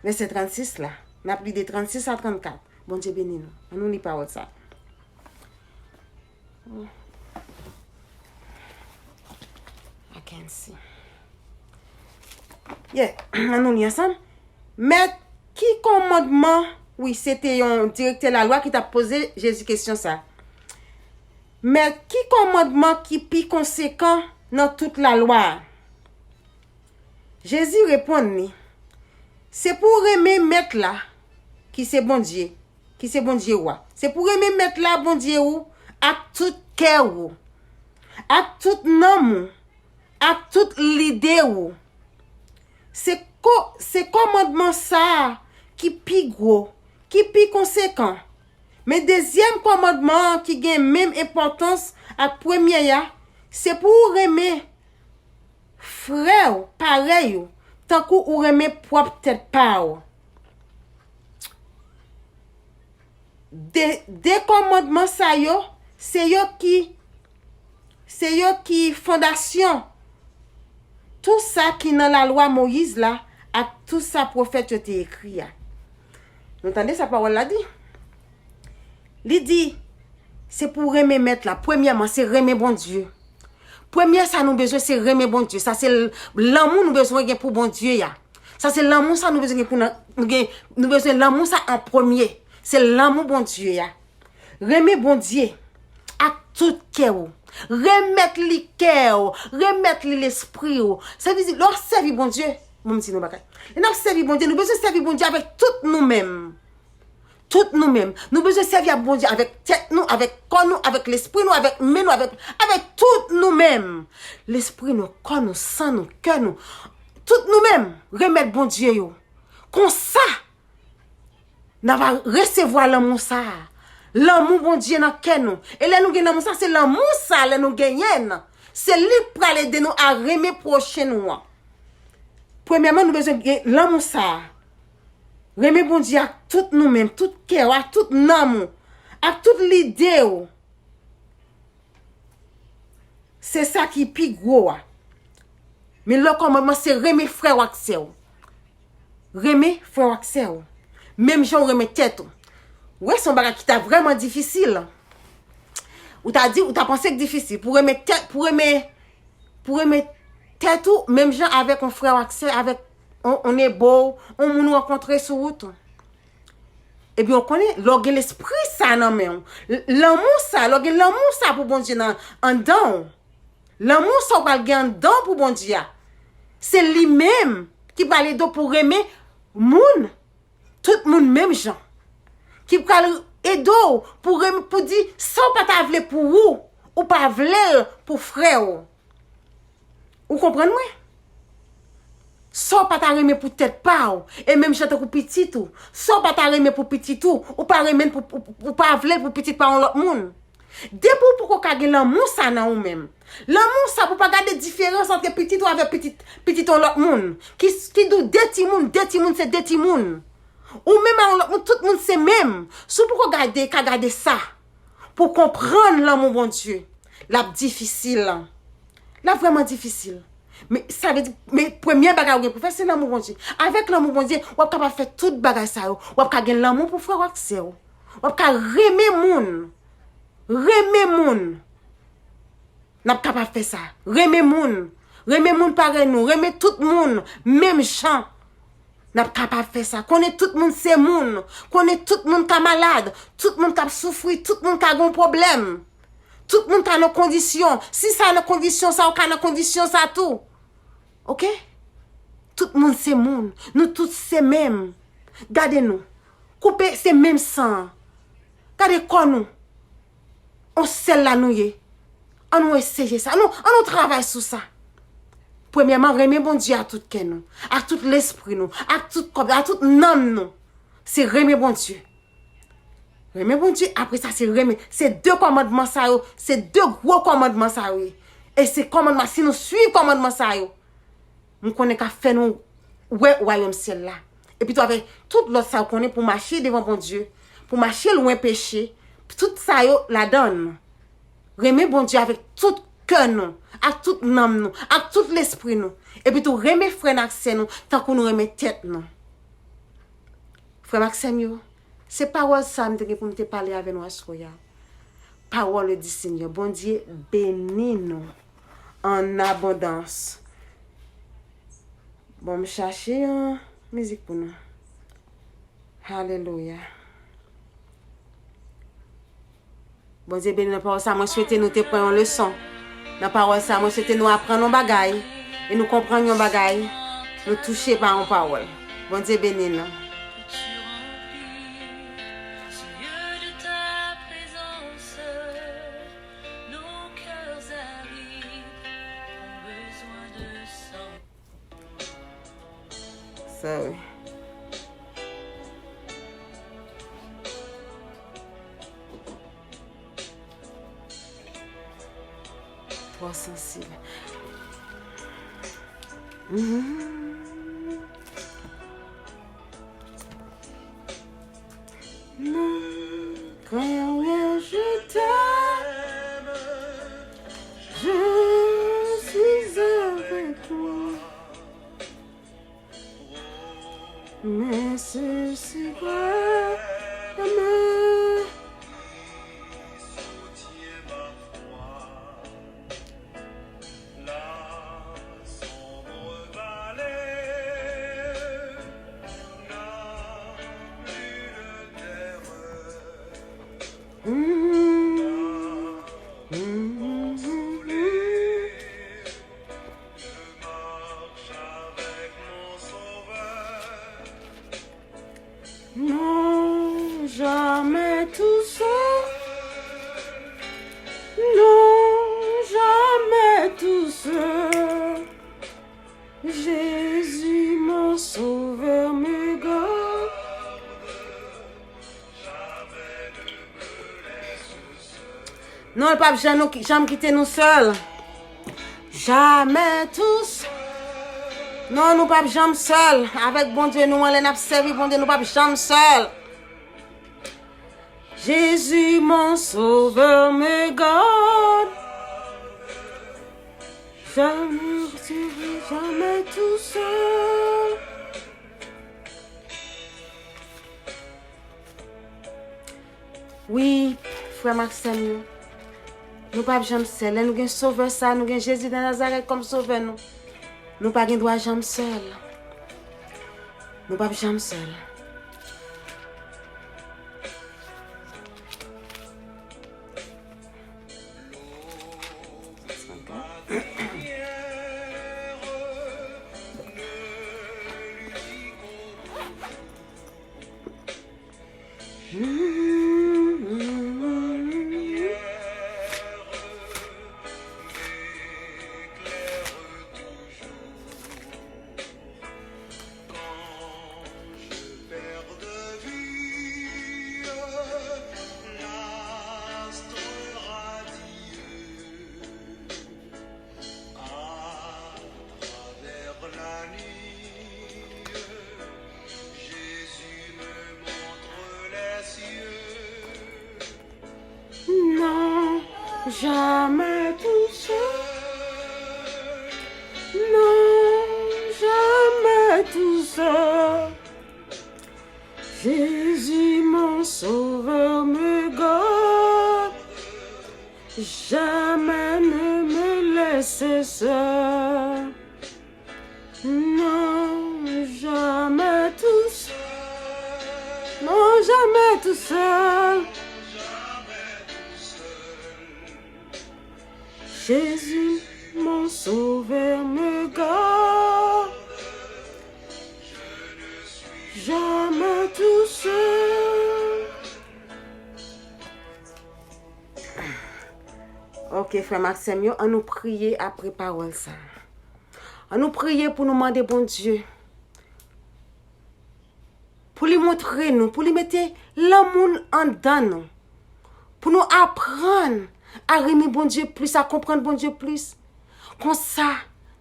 vèsè trannsis la. N ap li de trannsis a trannkat. Bondye beni nou. Ann nou li pawòl sa. I can see. Yeah, ann nou li ansanm. Mèt, ki kòmandman, wi, se te yon direktè lalwa ki t ap poze Jezi kesyon sa. Mèt, ki kòmandman ki pi konsekan nan tout lalwa a? Jezi reponn li, se pou w renmen Mèt la, ki se Bondye, ki se Bondye w a. Se pou w renmen Mèt la, Bondye ou, ak tout kè ou, ak tout nanm ou, ak tout lide ou. Se ko-, se kòmandman sa a ki pi gwo, ki pi konsekan. Men dezyèm kòmandman an ki gen menm enpòtans ak premye a, se pou w renmen frè w parèy ou, tankou ou renmen pwòp tèt pa w. De, de kòmandman sa yo, se yo ki, se yo ki fondasyon tou sa ki nan lalwa Moyiz la ak tou sa pwofèt yo te ekri a. Nou tande sa pawòl la di? Li di, se pou renmen Mèt la. Premyèman, se renmen Bondye. Premye sa nou bezwen, se renmen Bondye. Sa se l-, lanmou nou bezwen gen pou Bondye a. Sa se lanmou sa nou bezwen gen pou nan, Nou gen, nou bezwen lanmou sa an premye. Se lanmou Bondye a. Renmen Bondye ak tout kè w. Remèt li kè w, remèt li lespri w. Sa vle di, lè w ap sèvi Bondye, bon, m di nou bagay. Lè n ap sèvi Bondye, nou bezwen sèvi Bondye avèk tout nou menm. Tout nou menm. Nou bezwen sèvi ak Bondye avèk tèt nou, avèk kò nou, avèk lespri nou, avèk men nou, avèk, avèk tout nou menm. Lespri nou, kò nou, san nou, kè nou. Tout nou menm, remèt Bondye yo. Konsa, n ava resevwa lanmou sa a. Lanmou Bondye nan kè nou. E lè nou gen lanmou sa, se lanmou sa, lè nou genyen l, se li k pral ede nou a renmen pwochen nou an. Premyèman, nou bezwen gen lanmou sa a. Renmen Bondye ak tout nou menm, tout kè w, ak tout nanm ou, ak tout lide w. Se sa ki pi gwo a. Men lòt kòmandman se renmen frè w ak sè w. Renmen frè w ak sè w. Menm jan w renmen tèt ou. Ou wè, se yon bagay ki ta vrèman difisil. Ou ta di, ou ta panse k difisil pou renmen tèt, pou renmen, pou renmen tèt ou, menm jan avèk yon frè w ak sè, avèk yon, yon nebo w, yon moun ou rankontre sou wout ou. Ebyen, w konnen, lè w gen lespri sa nan men w, l-, lanmou sa, lè w gen lanmou sa pou Bondye nan anndan w, lanmou sa w pral gen anndan w pou Bondye a, se li menm ki pral ede w pou renmen moun, tout moun menm jan. Ki pral ede w pou renmen, pou di sa w pa ta vle pou ou, ou pa vle l pou frè w. Ou konprann mwen? Sa w pa ta renmen pou tèt pa w, e menm jan tankou pitit ou. Sa w pa ta renmen pou pitit ou, ou pa renmen l pou, ou, ou pa vle l pou pitit pa yon lòt moun. Depi w poko ka gen lanmou sa nan ou menm. Lanmou sa pou pa gade diferans ant pitit ou avèk pitit, pitit yon lòt moun. Ki, ki di w de timoun, de timoun se de timoun. Ou menm ak yon lòt moun, tout moun se menm. Si w poko gade, ka gade sa. Pou konprann lanmou Bondye, l ap difisil. L ap vrèman difisil. Men sa vle di, men premye bagay ou gen pou fè, se lanmou Bondye. Avèk lanmou Bondye, w ap kapab fè tout bagay sa yo. W ap ka gen lanmou pou frè w ak sè w. W ap ka renmen moun. Renmen moun. N ap kapab fè sa. Renmen moun. Renmen moun parèy nou. Renmen tout moun menm jan. N ap kapab fè sa. Konnen tout moun se moun. Konnen tout moun ka malad. Tout moun k ap soufri. Tout moun ka gen pwoblèm. Tout moun ka nan kondisyon. Si sa nan kondisyon sa, ou ka nan kondisyon sa tou. Oke? Tout moun se moun. Nou tout se menm. Gade nou. Koupe se menm san an. Gade kò nou. On sèl la nou ye. An nou eseye sa. An nou, an nou travay sou sa. Premyèman, renmen Bondye ak tout kè nou, ak tout lespri nou, ak tout kò, ak tout nanm nou. Se renmen Bondye. Renmen Bondye, apre sa, se renmen. Se de kòmandman sa yo, se de gwo kòmandman sa yo ye. E se kòmandman, si nou swiv kòmandman sa yo, m konnen k ap fè nou wè wayòm syèl la. Epi tou avèk tout lòt sa ou konnen pou mache devan Bondye, pou mache lwen peche, tout sa yo ladan l. Renmen Bondye avèk tout kè nou, ak tout nanm nou, ak tout lespri nou. Epi tou renmen frè n ak sè nou tankou nou renmen tèt nou. Frè m ak sè m yo, se pawòl sa m te gen pou m te pale avè nou aswè a. Parole du Seigneur. Bondye beni nou an abondans. Bon, m chache yon mizik pou nou. Alelouya. Bondye beni nan pawòl sa. Mwen swete nou te pran yon leson nan pawòl sa. Mwen swete nou aprann yon bagay e nou konprann yon bagay. Nou touche pa yon pawòl. Bondye beni nou. Sorry. Twò sansib. Mhm. Non, quand je t'aime, je suis avec toi. Mais c'est si vrai d'aimer. Non, l p ap janm, nou, janm kite nou sèl. Jamè tous. Non, nou p ap janm sèl. Avèk Bondye nou an, lè n ap sèvi Bondye, nou p ap janm sèl. Jésus, mon sauveur, me garde. Je ne serai jamais tout seul. Wi, frè m ak sè m yo, nou p ap janm sèl. Lè nou gen Sovè sa, nou gen Jezi de Nazarèt kòm Sovè nou, nou pa gen dwa janm sèl. Nou p ap janm sèl. Non, jamais tout seul. Non, jamais tout seul. Jésus, mon sauveur, me garde. Jamais ne me laisser seul. Non, jamais tout seul. Non, jamais tout seul. Jésus, mon sauveur, me garde. Jamais tout seul. Ok, frè m ak sè m yo, ann nou priye apre pawòl sa. Ann nou priye pou nou mande Bondye, pou li montre nou, pou li mete lanmou l anndan nou, pou nou aprann a renmen Bondye plis, a konprann Bondye plis. Konsa,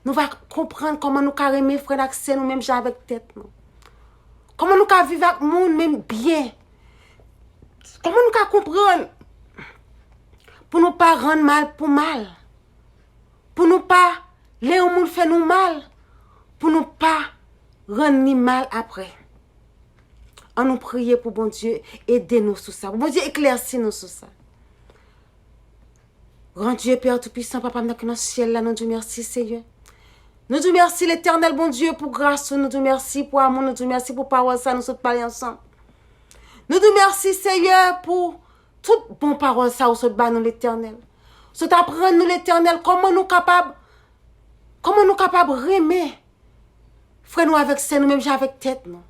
nou va konprann kòman nou ka renmen frè n ak sè nou menm jan avèk tèt nou. Kòman nou ka viv ak moun menm byen. Kòman nou ka konprann pou nou pa rann mal pou mal. Pou nou pa, lè yon moun fè nou mal, pou nou pa rann li mal apre. Ann nou priye pou Bondye ede nou sou sa. Pou Bondye eklèsi nou sou sa. Gran Dye, Pè Toupisan, Papa m nan ki nan syèl la, nou di w mèsi, Seyè. Nou di w mèsi, Letènèl Bondye, pou gras ou, nou di w mèsi pou amou, nou di w mèsi pou pawòl sa nou sot pale ansanm. Nou di w mèsi, Seyè, pou tout bon pawòl sa ou sot ba nou, Letènèl. Sot aprann nou, Letènèl, kòman nou kapab, kòman nou kapab renmen frè nou avèk sè nou menm jan avèk tèt nou.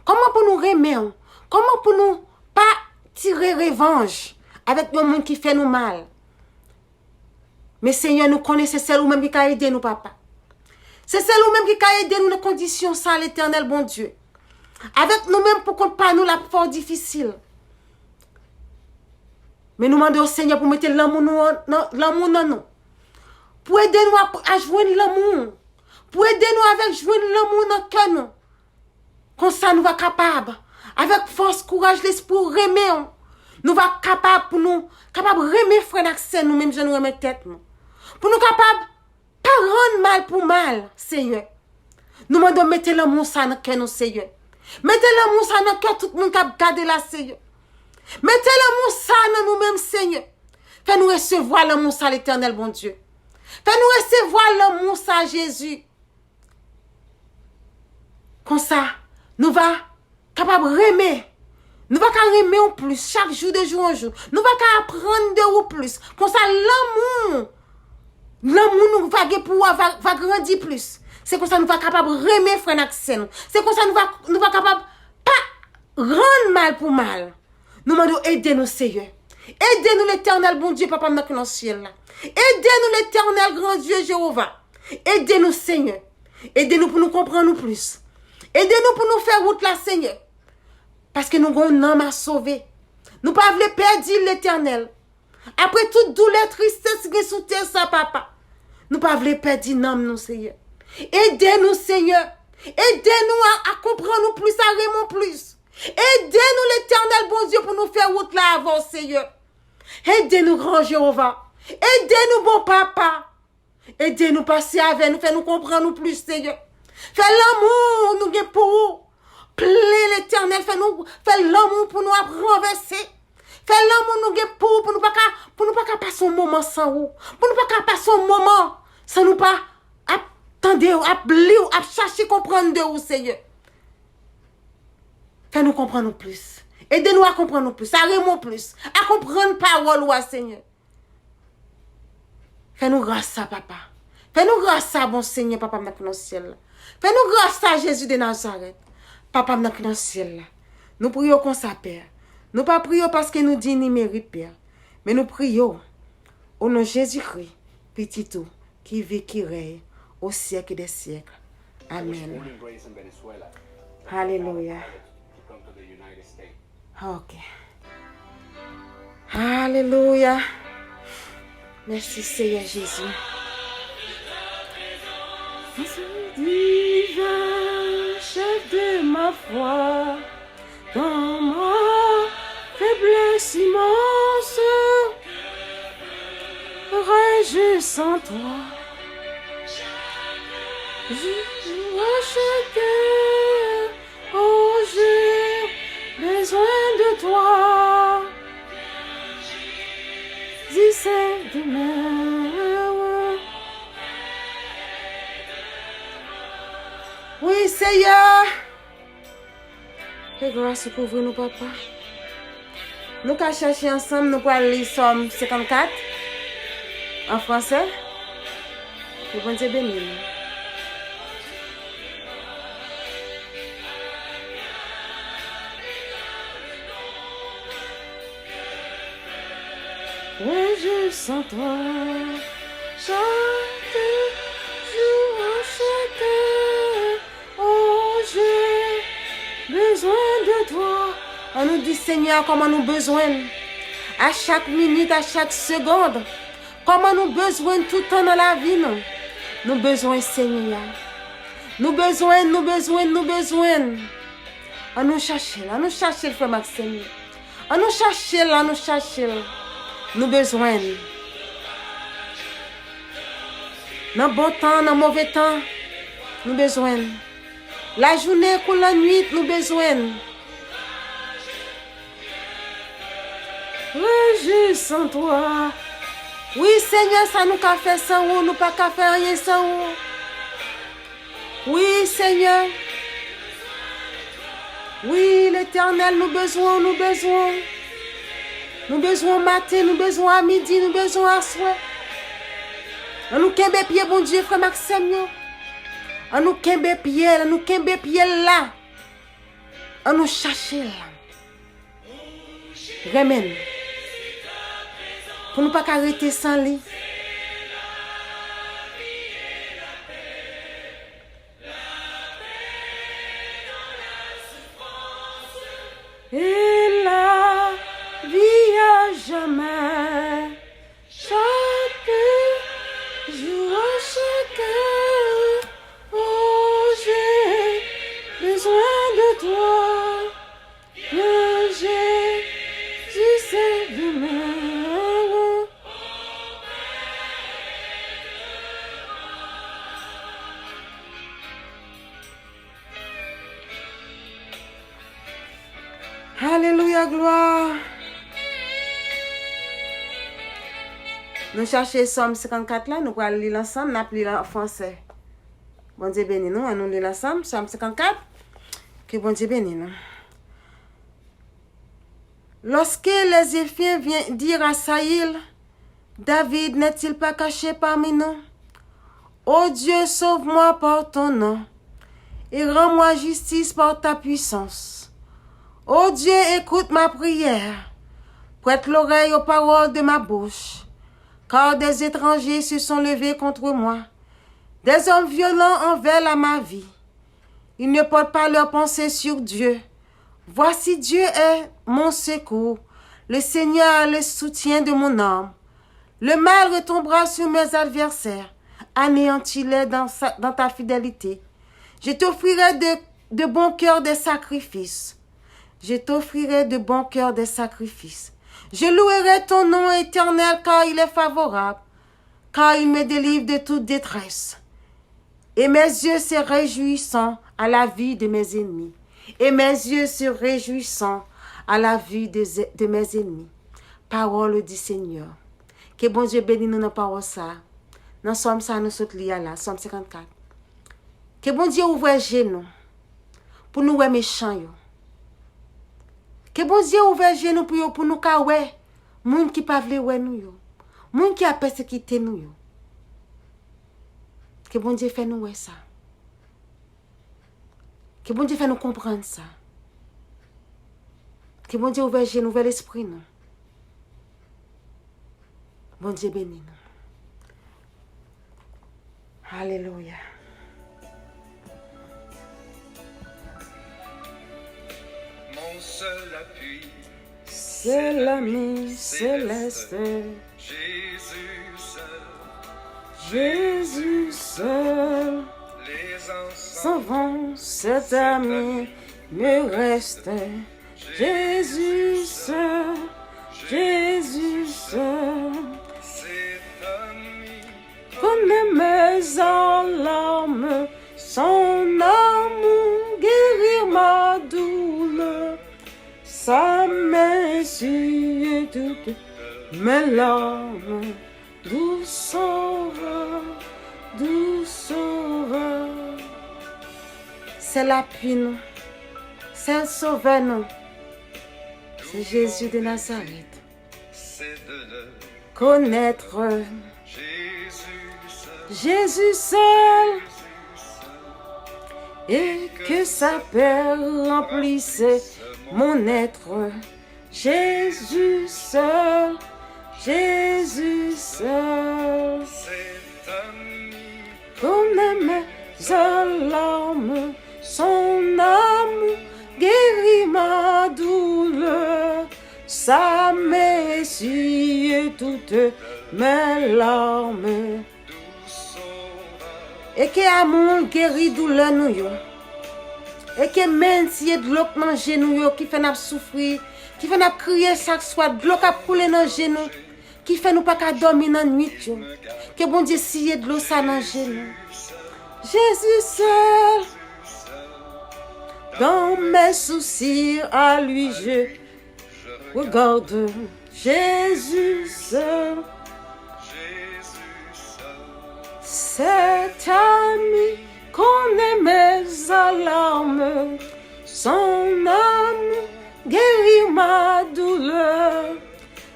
Kòman pou nou renmen w? Kòman pou nou pa tire revanj avèk yon moun ki fè nou mal? Men Senyè, nou konnen se sèl ou menm ki ka ede nou, Papa. Se sèl ou menm ki ka ede nou nan kondisyon sa, Letènèl Bondye. Avèk nou menm pou kont pa nou, l ap fò difisil. Men nou mande w, Senyè, pou mete lanmou nou an, nan, lanmou nan nou. Pou ede nou a, a jwenn lanmou. Pou ede nou avèk jwenn lanmou nan kè nou. Konsa nou va kapab, avèk fòs, kouraj, lespri w renmen w, nou va kapab pou nou kapab renmen frè n ak sè nou menm jan nou renmen tèt nou. Pou nou kapab pa rann mal pou mal, Senyè. Nou mande w mete lanmou sa nan kè nou, Senyè. Mete lanmou sa nan kè tout moun k ap gade la, Senyè. Mete lanmou sa nan nou menm, Senyè. Fè nou resevwa lanmou sa, Letènèl Bondye. Fè nou resevwa lanmou sa, Jezi. Konsa, nou va kapab renmen. Nou va ka renmen w plis, chak jou, de jou an jou. Nou va ka aprann de ou plis. Konsa, lanmou, lanmou nou va gen pou ou a va, va grandi plis. Se konsa nou va kapab renmen frè n ak sè nou. Se konsa nou va, nou va kapab pa rann mal pou mal. Nou mande w ede nou, Seyè. Ede nou, Letènèl Bondye, Papa m nan ki nan syèl la. Ede nou, Letènèl, Gran Dye, Jewova. Ede nou, Senyè. Ede nou pou nou konprann ou plis. Ede nou pou nou fè wout la, Senyè. Paske nou gen yon nanm a sove. Nou pa vle pèdi l, Letènèl. Apre tout doulè, tristès ki gen sou tè sa, papa, nou pa vle pèdi nanm nou, Senyè. Ede nou, Senyè. Ede nou a, a konprann ou plis, a renmen w plis. Ede nou, Letènèl Bondye, pou nou fè wout la avè w, Senyè. Ede nou, gran Jewova. Ede nou, bon papa. Ede nou, pase avè nou, fè nou konprann ou plis, Senyè. Fè lanmou nou gen pou ou plen, Letènèl, fè nou, fè lanmou pou nou ap ranvèse. Fè lanmou nou gen pou ou, pou nou pa ka, pou nou pa ka pase yon moman san ou. Pou nou pa ka pase yon moman san nou pa ap tande w, ap li w, ap chache konprann de ou, Senyè. Fè nou konprann ou plis. Ede nou a konprann ou plis, a renmen w plis, a konprann pawòl ou a, Senyè. Fè nou gras sa, papa. Fè nou gras sa, bon Senyè, papa m nan ki nan syèl la. Fè nou gras sa, Jezi de Nazarèt, papa m nan ki nan syèl la. Nou priye w konsa, Pè. Nou pa priye w paske nou diy ni merit, Pè. Men nou priye w o non Jezikri, Pitit ou, ki viv, ki rèy o syèk dè syèk. Amèn. Alelouya. Ok. Alelouya. Mèsi, Seyè Jezi. Divin chef de ma foi, dans ma faiblesse immense, serais-je sans toi? Je vois chacun. Oh, j'ai besoin de toi. Dis demain. Wi, Seyè. Ke gras ou kouvri nou, papa. Nou ka chèche ansanm, nou pral li Sòm senkannkat an fransè. Ke Bondye beni nou. Serais-je sans toi, chaque jour, chaque heure, oh, j'ai besoin de toi. Ann nou di Senyè a kòman nou bezwen l. A chak minit, a chak segonn. Kòman nou bezwen l tout tan nan lavi nou. Nou bezwen Senyè a. Nou bezwen, nou bezwen, nou bezwen. Ann nou chache l, ann nou chache l, frè m ak sè m yo. Ann nou chache l, ann nou chache l. Nou bezwen l. Nan bon tan, nan move tan, nou bezwen l. Lajounen kou lannwit, nou bezwen l. Serais-je sans toi. Wi, Senyè, sa nou ka fè san ou, nou pa ka fè anyen san ou. Wi, Senyè. Wi, Letènèl, nou bezwen w, nou bezwen w. Nou bezwen w maten, nou bezwen w a midi, nou bezwen w aswè. Ann nou kenbe pye Bondye, frè m ak sè m yo. Ann nou kenbe pye l, ann nou kenbe pye l la. Ann nou chache l. Renmen l. Pou nou pa ka rete san li. Et la vie à jamais. Chaque jour, chaque heure, oh, j'ai besoin de toi. Viens, Jésus, c'est demain. Alelouya, glwa. Nou chache Sòm senkannkat la, nou pral li l ansanm, n ap li l an fransè. Bondye beni nou, ann nou li l ansanm, Sòm senkannkat. Ke Bondye beni nou. Lorsque les Éphraimiens virent dire à Saül, David n'est-il pas caché parmi nous? Ô Dieu, sauve-moi par ton nom, et rends-moi justice par ta puissance. Ô Dieu, écoute ma prière, prête l'oreille aux paroles de ma bouche, car des étrangers se sont levés contre moi, des hommes violents envers la ma vie. Ils ne portent pas leur pensée sur Dieu. Voici, Dieu est mon secours. Le Seigneur est le soutien de mon âme. Le mal retombera sur mes adversaires. Anéantis-les dans sa- dans ta fidélité. Je t'offrirai de, de bon cœur des sacrifices. Je t'offrirai de bon cœur des sacrifices. Je louerai ton nom éternel, car il est favorable, car il me délivre de toute détresse. Et mes yeux se réjouissent à la vue de mes ennemis. Et mes yeux se réjouissent à la vue de, de mes ennemis. Parole du Seigneur. Ke Bondye beni nou nan pawòl sa a. Nan sòm sa a nou sot li a la, sòm senkannkat. Ke Bondye ouvè je nou pou nou wè mechan yo. Ke Bondye ouvè je nou pou yo, pou nou ka wè moun ki pa vle wè nou yo, moun ki ap pèsekite nou yo. Ke Bondye fè nou wè sa. Ke Bondye fè nou konprann sa. Ke Bondye ouvè je nou, ouvè lespri nou. Bondye beni nou. Alelouya. Mon seul appui, c'est l'ami céleste. Jésus seul. Jésus seul. Les ans s'en vont, cet ami me reste. Jésus seul, Jésus seul. Connaît mes alarmes, son amour guérit ma douleur. Sa main essuie toutes mes larmes. Doux Sauveur, doux Sauveur. Sèl apui nou, sèl sovè nou, se Jezi de Nazarèt. Connaître Jésus seul et que sa paix remplisse mon être. Jésus seul, Jésus seul. Connaît mes alarmes, son amour guérit ma douleur. Sa main essuie toutes mes larmes. E ke amou l geri doulè nou yo. E ke men l siye dlo k nan je nou yo ki fè n ap soufri, ki fè n ap kriye chak swa, dlo k ap koule nan je nou, ki fè nou pa ka dòmi nan nwit yo. Ke Bondye siye dlo sa nan je nou. Jésus seul, dans mes soucis, à lui je regarde. Jésus seul, cet ami connaît mes alarmes, son amour guérit ma douleur.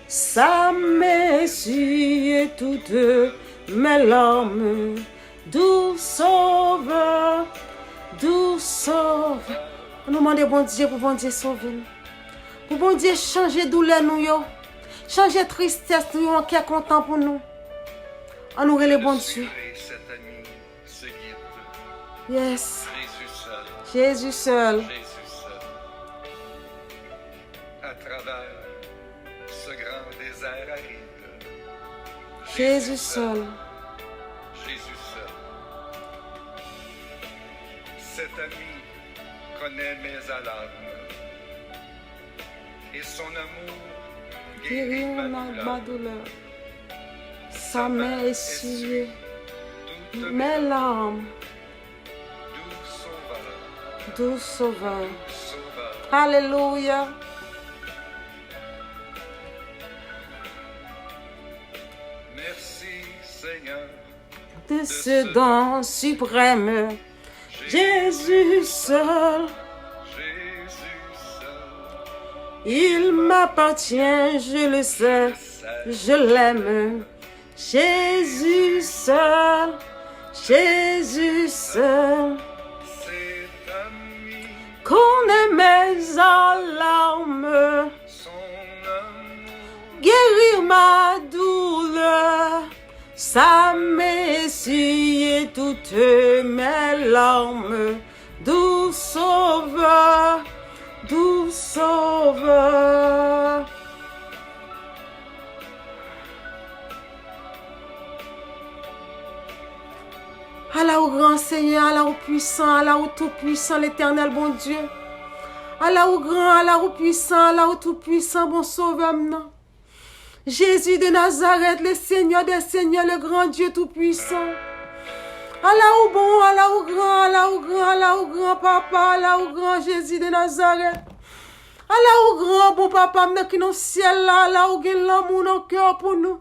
Sa main essuie toutes mes larmes. Doux Sauveur, doux Sauveur. Nou mande Bondye pou Bondye sove nou. Pou Bondye chanje doulè nou yo. Chanje tristès nou yo an kè kontan pou nou. Ann nou rele Bondye. Yes. Jésus seul. Jésus seul. Jésus seul. Cet ami connaît mes alarmes et son amour guérit ma douleur. Sa main essuie mes larmes. Doux Sauveur. Alelouya. Merci Seigneur. De ce don suprême, Jésus seul. Il m'appartient, je le sais, je l'aime. Jésus seul, Jésus seul. Connaît mes alarmes, guérit ma douleur. Sa main essuie toutes mes larmes. Doux Sauveur, doux Sauveur. Ala ou gran, Senyè, ala ou pwisan, ala ou tou pwisan, Letènèl Bondye. Ala ou gran, ala ou pwisan, ala ou tou pwisan, bon Sovè m nan. Jezi de Nazarèt, le Senyè dè Senyè, le gran Dye tou pwisan. Ala ou bon, ala ou gran, ala ou gran, ala ou gran, Papa, ala ou gran, Jezi de Nazarèt. Ala ou gran, bon Papa m nan ki nan syèl la, ala ou gen lanmou nan kè w pou nou.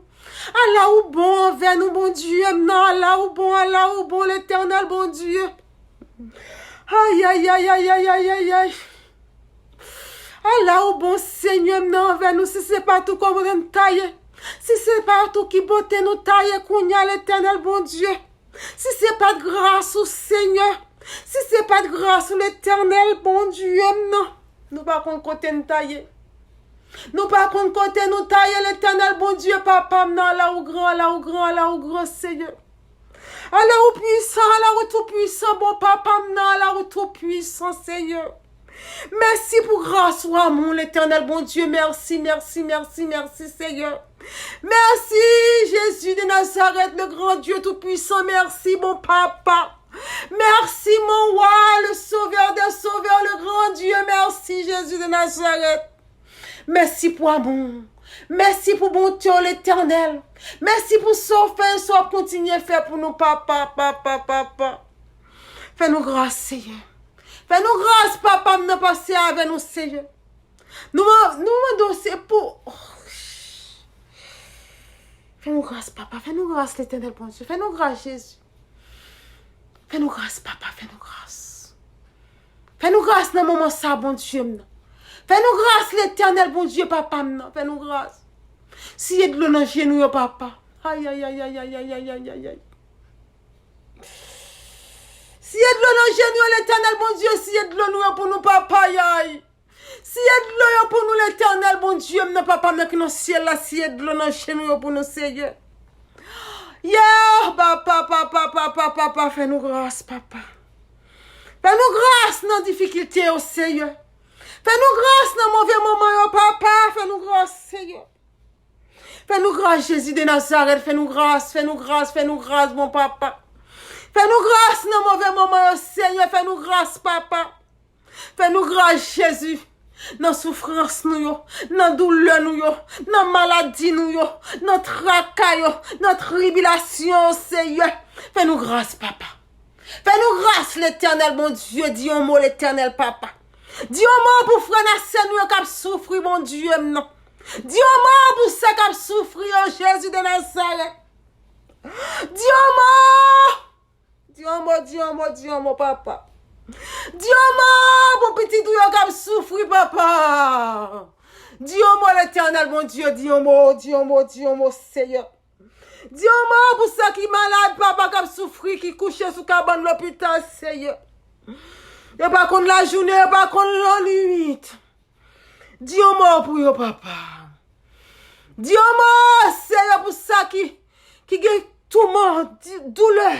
Ala ou bon anvè nou, Bondye m nan, ala ou bon, ala ou bon, Letènèl Bondye. Ay, ay, ay, ay, ay, ay, ay, ay. Ala ou bon, Senyè m nan, anvè nou, si se pa t ou, kote n ta ye? Si se pa t ou ki pote nou ta ye kounye a, Letènèl Bondye. Si se pa t gras ou, Senyè. Si se pa t gras ou, Letènèl Bondye m nan. Nou pa konn kote n ta ye. Nou pa konn kote nou ta ye, Letènèl Bondye, Papa m nan, ala ou gran, ala ou gran, ala ou gran, Senyè. Ala ou pwisan, ala ou tou pwisan, bon Papa m nan, ala ou tou pwisan, Senyè. Mèsi pou gras ou, amou, Letènèl Bondye, mèsi, mèsi, mèsi, mèsi, Senyè. Mèsi, Jezi de Nazarèt, le gran Dye tou pwisan, mèsi, bon Papa. Mèsi, mon wa, le Sovè dè Sovè, le gran Dye, mèsi, Jezi de Nazarèt. Mèsi pou amou w. Mèsi pou bonte w, Letènèl. Mèsi pou sa w fè e sa w ap kontinye fè pou nou, Papa, Papa, Papa. Fè nou gras, Senyè. Fè nou gras, Papa m nan, pase avè nou, Senyè. Nou, nou mande w, se pou, fè nou gras, Papa. Fè nou gras, Letènèl Bondye. Fè nou gras, Jezi. Fè nou gras, Papa, fè nou gras. Fè nou gras nan moman sa, Bondye m nan. Fè nou gras, Letènèl Bondye, Papa m nan. Fè nou gras. Siye dlo nan je nou yo, Papa. Ay, ay, ay, ay. Siye dlo nan je nou yo, Letènèl Bondye, siye dlo nou yo pou nou, Papa, ay. Siye dlo yo pou nou, Letènèl Bondye m nan, Papa m nan ki nan syèl la, siye dlo nan je nou yo pou nou, Senyè. Yè, Papa, Papa, Papa, Papa, fè nou gras, Papa. Fè nou gras nan difikilte yo, Senyè. Fè nou gras nan move moman yo, Papa, fè nou gras, Senyè. Fè nou gras, Jezi de Nazarèt, fè nou gras, fè nou gras, fè nou gras, bon Papa. Fè nou gras nan move moman yo, Senyè, fè nou gras, Papa. Fè nou gras, Jezi, nan soufrans nou yo, nan doulè nou yo, nan maladi nou yo, nan traka yo, nan tribilasyon yo, Senyè. Fè nou gras, Papa. Fè nou gras, Letènèl Bondye, di yon mo, Letènèl Papa. Di yon mo pou frè n ak sè nou yo k ap soufri, Bondye m nan. Di yon mo pou sa k ap soufri yo, Jezi de Nazarèt. Di yon mo! Di yon mo, di yon mo, di yon mo, Papa. Di yon mo pou pitit ou yo k ap soufri, Papa. Di yon mo, Letènèl Bondye, di yon mo, di yon mo, di yon mo, Senyè. Di yon mo pou sa ki malad, Papa, k ap soufri, ki kouche sou kabann lopital, Senyè. Yo pa konn lajounen, yo pa konn lannwit. Di yon mo pou yo, Papa. Di yon mo, Senyè, pou sa ki, ki gen touman, di, doulè.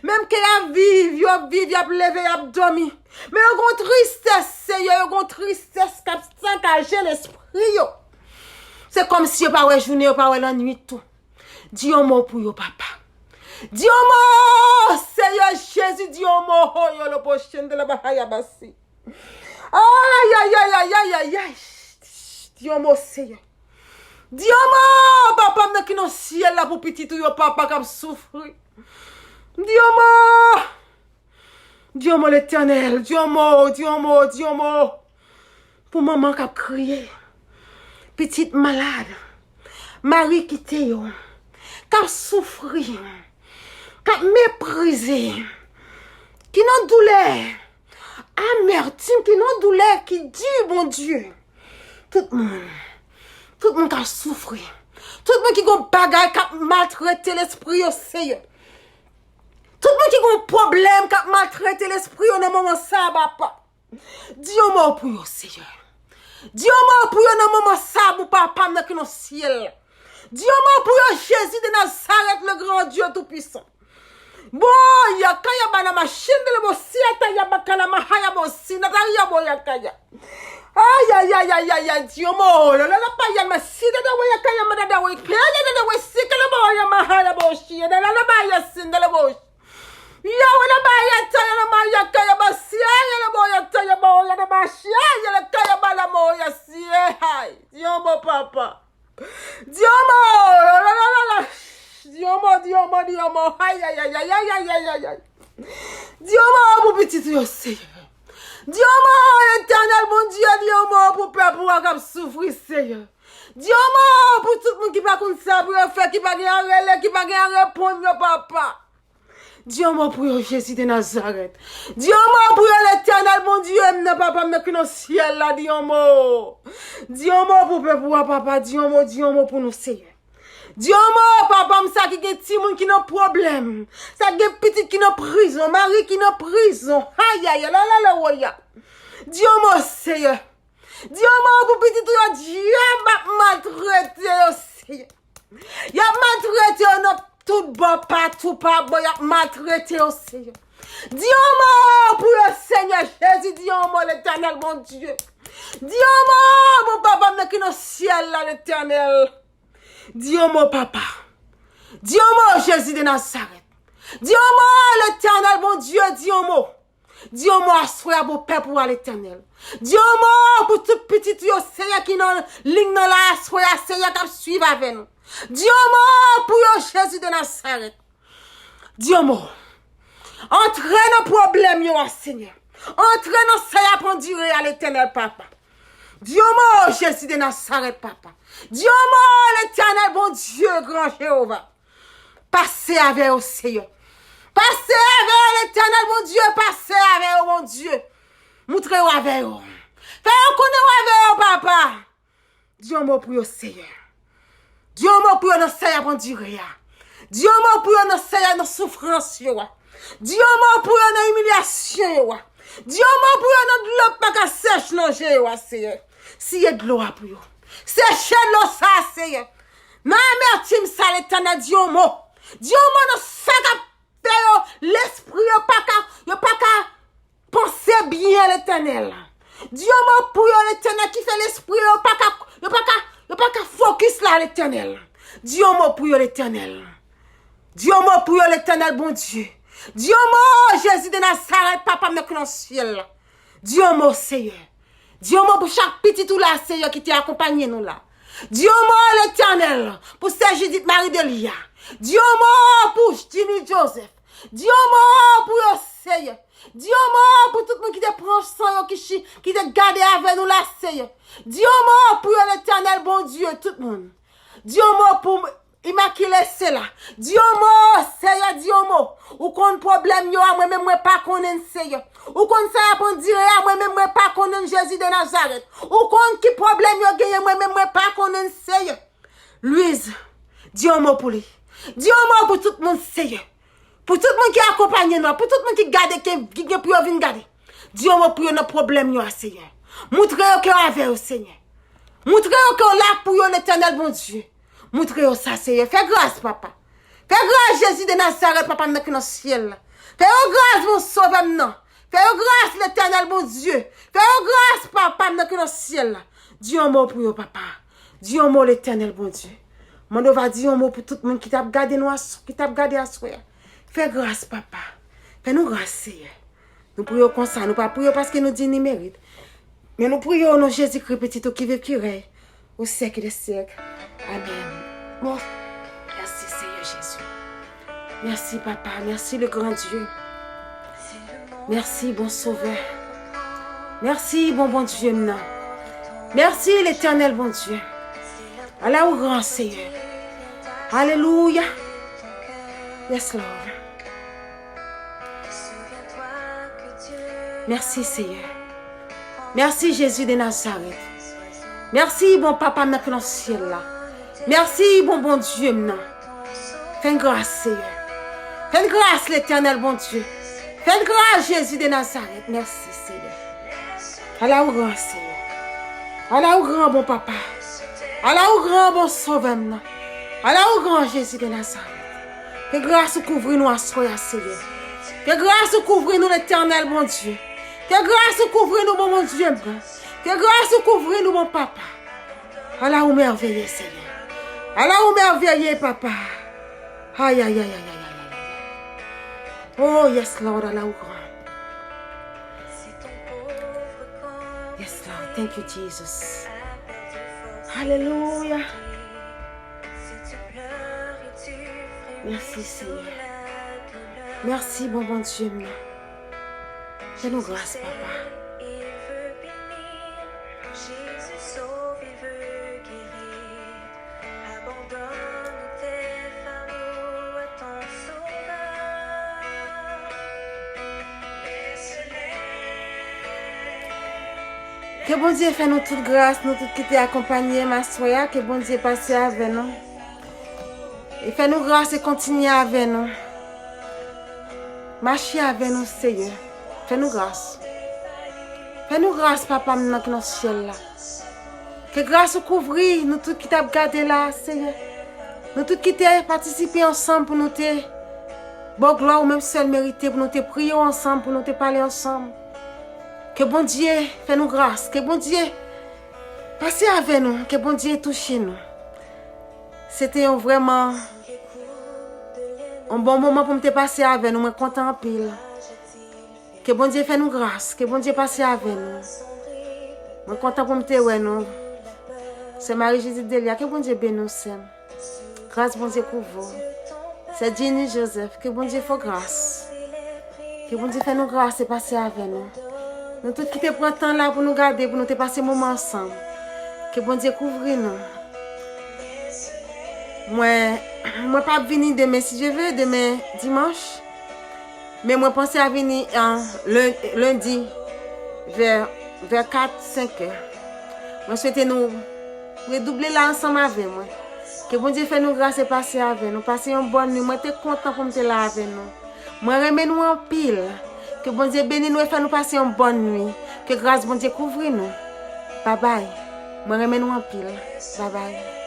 Menm ke y ap viv, yo ap viv, y ap leve, y ap dòmi. Men yo gon tristès, Senyè, yo gon tristès k ap sakaje lespri yo. Se kòmsi yo pa wè jounen, yo pa wè lannwit tou. Di yon mo pou yo, Papa. Di yon mo, Senyè Jezi, di yon mo, ho yo lo pochen de la bahaya basi. Ay, ay, ay, ay, ay, ay, ay. Di yon mo, Senyè. Di yon mo, Papa m nan ki nan syèl la, pou pitit ou yo, Papa, k ap soufri. Di yon mo. Di yon mo, Letènèl. Di yon mo, di yon mo, di yon mo. Pou manman k ap kriye. Pitit malad. Mari kite yo. K ap soufri. K ap meprize. Ki nan doulè. Amètim, ki nan doulè ki di, Bondye. Tout moun. Tout moun k ap soufri. Tout moun ki gon bagay k ap maltrete lespri yo, Senyè. Tout moun ki gon pwoblèm k ap maltrete lespri yo nan moman sa a, Papa. Di yon mo pou yo, Senyè. Di yon mo pou yo nan moman sa a, pou Papa m nan ki nan syèl la. Di yon mo pou yo, Jezi de Nazarèt, le gran Dye toupisan. Bo yakaya bana machine de bo siata ya bakala mahaya bo sina ta ya bo yakaya. Ay, ay, ay, ay, ay, ay, Dios mo, la la la pa ya ma sida da we yakaya ma da da we pe ya da da we sika la bo ya mahaya bo shi ya da la la ba ya sinda la bo. Di yon mo pou pitit ou yo, Seyè. Di yon mo, Letènèl Bondye, di yon mo pou pèp ou a k ap soufri, Seyè. Di yon mo pou tout moun ki pa konn sa pou yo fè, ki pa gen an rele, ki pa gen an reponn yo, papa. Di yon mo pou yo, Jezi de Nazarèt. Di yon mo pou yo, Letènèl Bondye m nan, papa m nan ki nan syèl la, di yon mo. Di yon mo pou pèp ou a, papa, di yon mo, di yon mo pou nou, Seyè. Di yon mo, papa m, sa ki gen timoun ki nan pwoblèm, sa ki gen pitit ki nan prizon, mari ki nan prizon. Ayayay, la la la woya. Di yon mo, Seyè. Di yon mo pou pitit ou yo, dyab ap maltrete yo, Seyè. Y ap maltrete yo nan tout bò, patou, pa bò, y ap maltrete yo, Seyè. Di yon mo pou yo, Senyè Jezi, di yon mo, Letènèl Bondye. Di yon mo pou papa m nan ki nan syèl la, Letènèl. Di yon mo, papa. Di yon mo, Jezi de Nazarèt. Di yon mo, Letènèl Bondye, di yon mo. Di yon mo aswè a pou pèp ou a, Letènèl. Di yon mo pou tout pitit ou yo, Seyè, ki nan liy nan la aswè a, Seyè, k ap swiv avè nou. Di yon mo pou yo, Jezi de Nazarèt. Di yon mo. Antre nan pwoblèm yo a, Senyè. Antre nan sa y ap andire a, Letènèl, papa. Di yon mo, Jezi de Nazarèt, papa. Di yon mo, Letènèl Bondye, gran Jewova. Pase avè yo, Seyè. Pase avè yo, Letènèl Bondye, pase avè yo, Bondye. Moutre yo avè yo. Fè yo konnen w avè yo, papa. Di yon mo pou yo, Seyè. Di yon mo pou yo nan sa y ap andire a. Di yon mo pou yo nan sa y ap nan soufrans yo a. Di yon mo pou yo nan imilyasyon yo a. Di yon mo pou yo nan dlo k pa ka sèch nan je yo a, Seyè. Siye dlo a pou yo. Seche dlo sa a, Seyè. Nan amètim sa, Letènèl, di yon mo. Di yon mo nan sa k ap fè yo, lespri yo pa ka, yo pa ka panse byen, Letènèl. Di yon mo pou yo, Letènèl, ki fè lespri yo pa ka, yo pa ka, yo pa ka fokis la, Letènèl. Di yon mo pou yo, Letènèl. Di yon mo pou yo, Letènèl Bondye. Di yon mo, Jezi de Nazarèt, papa m nan ki nan syèl la. Di yon mo, Seyè. Di yon mo pou chak pitit ou la, Seyè, ki te akonpanye nou la. Di yon mo, Letènèl, pou sè Jidit, mari de li a. Di yon mo pou Jimmy Joseph. Di yon mo pou yo, Seyè. Di yon mo pou tout moun ki te pran san yo, ki chi, ki te gade avè nou la, Seyè. Di yon mo pou yo, Letènèl Bondye, tout moun. Di yon mo pou Imakile Sela. Di yon mo, Seyè, di yon mo. Ou konn pwoblèm yo a, mwen menm mwen pa konnen l, Seyè. Ou konn sa y ap andire a, mwen menm mwen pa konnen l, Jezi de Nazarèt. Ou konn ki pwoblèm yo genyen, mwen menm mwen pa konnen l, Seyè. Louise, di yon mo pou li. Di yon mo pou tout moun, Seyè. Pou tout moun ki akonpanye nou, pou tout moun ki gade, ki, ki gen pou yo vin gade. Di yon mo pou yo nan pwoblèm yo a, Seyè. Moutre yo ke w avè yo, Senyè. Moutre yo ke w la pou yo, Letènèl Bondye. Moutre yo sa, Seyè. Fè gras, papa. Fè gras, Jezi de Nazarèt, papa m nan ki nan syèl la. Fè yo gras, bon Sovè m nan. Fè yo gras, Letènèl Bondye. Fè yo gras, papa m nan ki nan syèl la. Di yon mo pou yo, papa. Di yon mo, Letènèl Bondye. Mande w va di yon mo pou tout moun ki t ap gade nou asw-, ki t ap gade aswè a. Fè gras, papa. Fè nou gras, Seyè. Nou priye w konsa, nou pa priye w paske nou di ni merit. Men nou priye w o non Jezikri, Pitit ou ki viv, ki rèy o syèk dè syèk. Amèn. Bon, mèsi, Seyè Jezi. Mèsi, Papa. Mèsi, le grand Dieu. Mèsi, bon Sovè. Mèsi, bon Bondye m nan. Mèsi, Letènèl Bondye. Ala ou gran, Seyè. Alelouya. Yes, Lord. Mèsi, Seyè. Mèsi, Jezi de Nazarèt. Mèsi, bon Papa m nan ki nan syèl la. Mèsi, bon Bondye m nan. Fè n gras, Seyè. Fè n gras, Letènèl Bondye. Fè n gras, Jezi de Nazarèt. Mèsi, Seyè. Ala ou gran, Seyè. Ala ou gran, bon Papa. Ala ou gran, bon Sovè m nan. Ala ou gran, Jezi de Nazarèt. Ke gras ou kouvri nou aswè a, Seyè. Ke gras ou kouvri nou, Letènèl Bondye. Ke gras ou kouvri nou, bon Bondye m nan. Ke gras ou kouvri nou, bon Papa. Ala ou mèveye, Seyè. Ala ou mèveye, Papa. Ay, ay, ay, ay, ay, ay, ay, ay. Oh, yes, Lord, ala ou gran. Yes, Lord. Thank you, Jesus. Alelouya. Mèsi, Senyè. Mèsi, bon Bondye m nan. Fè nou gras, Papa. Ke Bondye fè nou tout gras, nou tout ki te akonpanye m aswè a, ke Bondye pase avè nou. E fè nou gras e kontinye avè nou. Mache avè nou, Seyè. Fè nou gras. Fè nou gras, Papa m nan ki nan syèl la. Ke gras ou kouvri nou tout ki t ap gade la, Seyè. Nou tout ki te patisipe ansanm pou nou te ba w glwa ou menm sèl merite, pou nou te priye w ansanm, pou nou te pale ansanm. Ke Bondye fè nou gras. Ke Bondye pase avè nou. Ke Bondye touche nou. Se te yon vrèman yon bon moman pou m te pase avè nou. Mwen kontan anpil. Ke Bondye fè nou gras. Ke Bondye pase avè nou. Mwen kontan pou m te wè nou. Sè Marie Judith Delia, ke Bondye beni w, sè m. Gras Bondye kouvri w. Sè Jenny Joseph, ke Bondye fè w gras. Ke Bondye fè nou gras e pase avè nou. Nou tout ki te pran tan la pou nou gade, pou nou te pase moman ansanm. Ke Bondye kouvri nou. Mwen, mwen p ap vini demen, si Dye ve, demen dimanch. Men mwen panse a vini an len-, lendi vè, vè kat, senk è. Mwen swete nou redouble la ansanm avè mwen. Ke Bondye fè nou gras e pase avè nou. Pase yon bòn nwi. Mwen te kontan pou m te la avè nou. Mwen renmen nou anpil. Ke Bondye beni nou e fè nou pase yon bòn nwi. Ke gras Bondye kouvri nou. Babay. Mwen renmen nou anpil. Babay.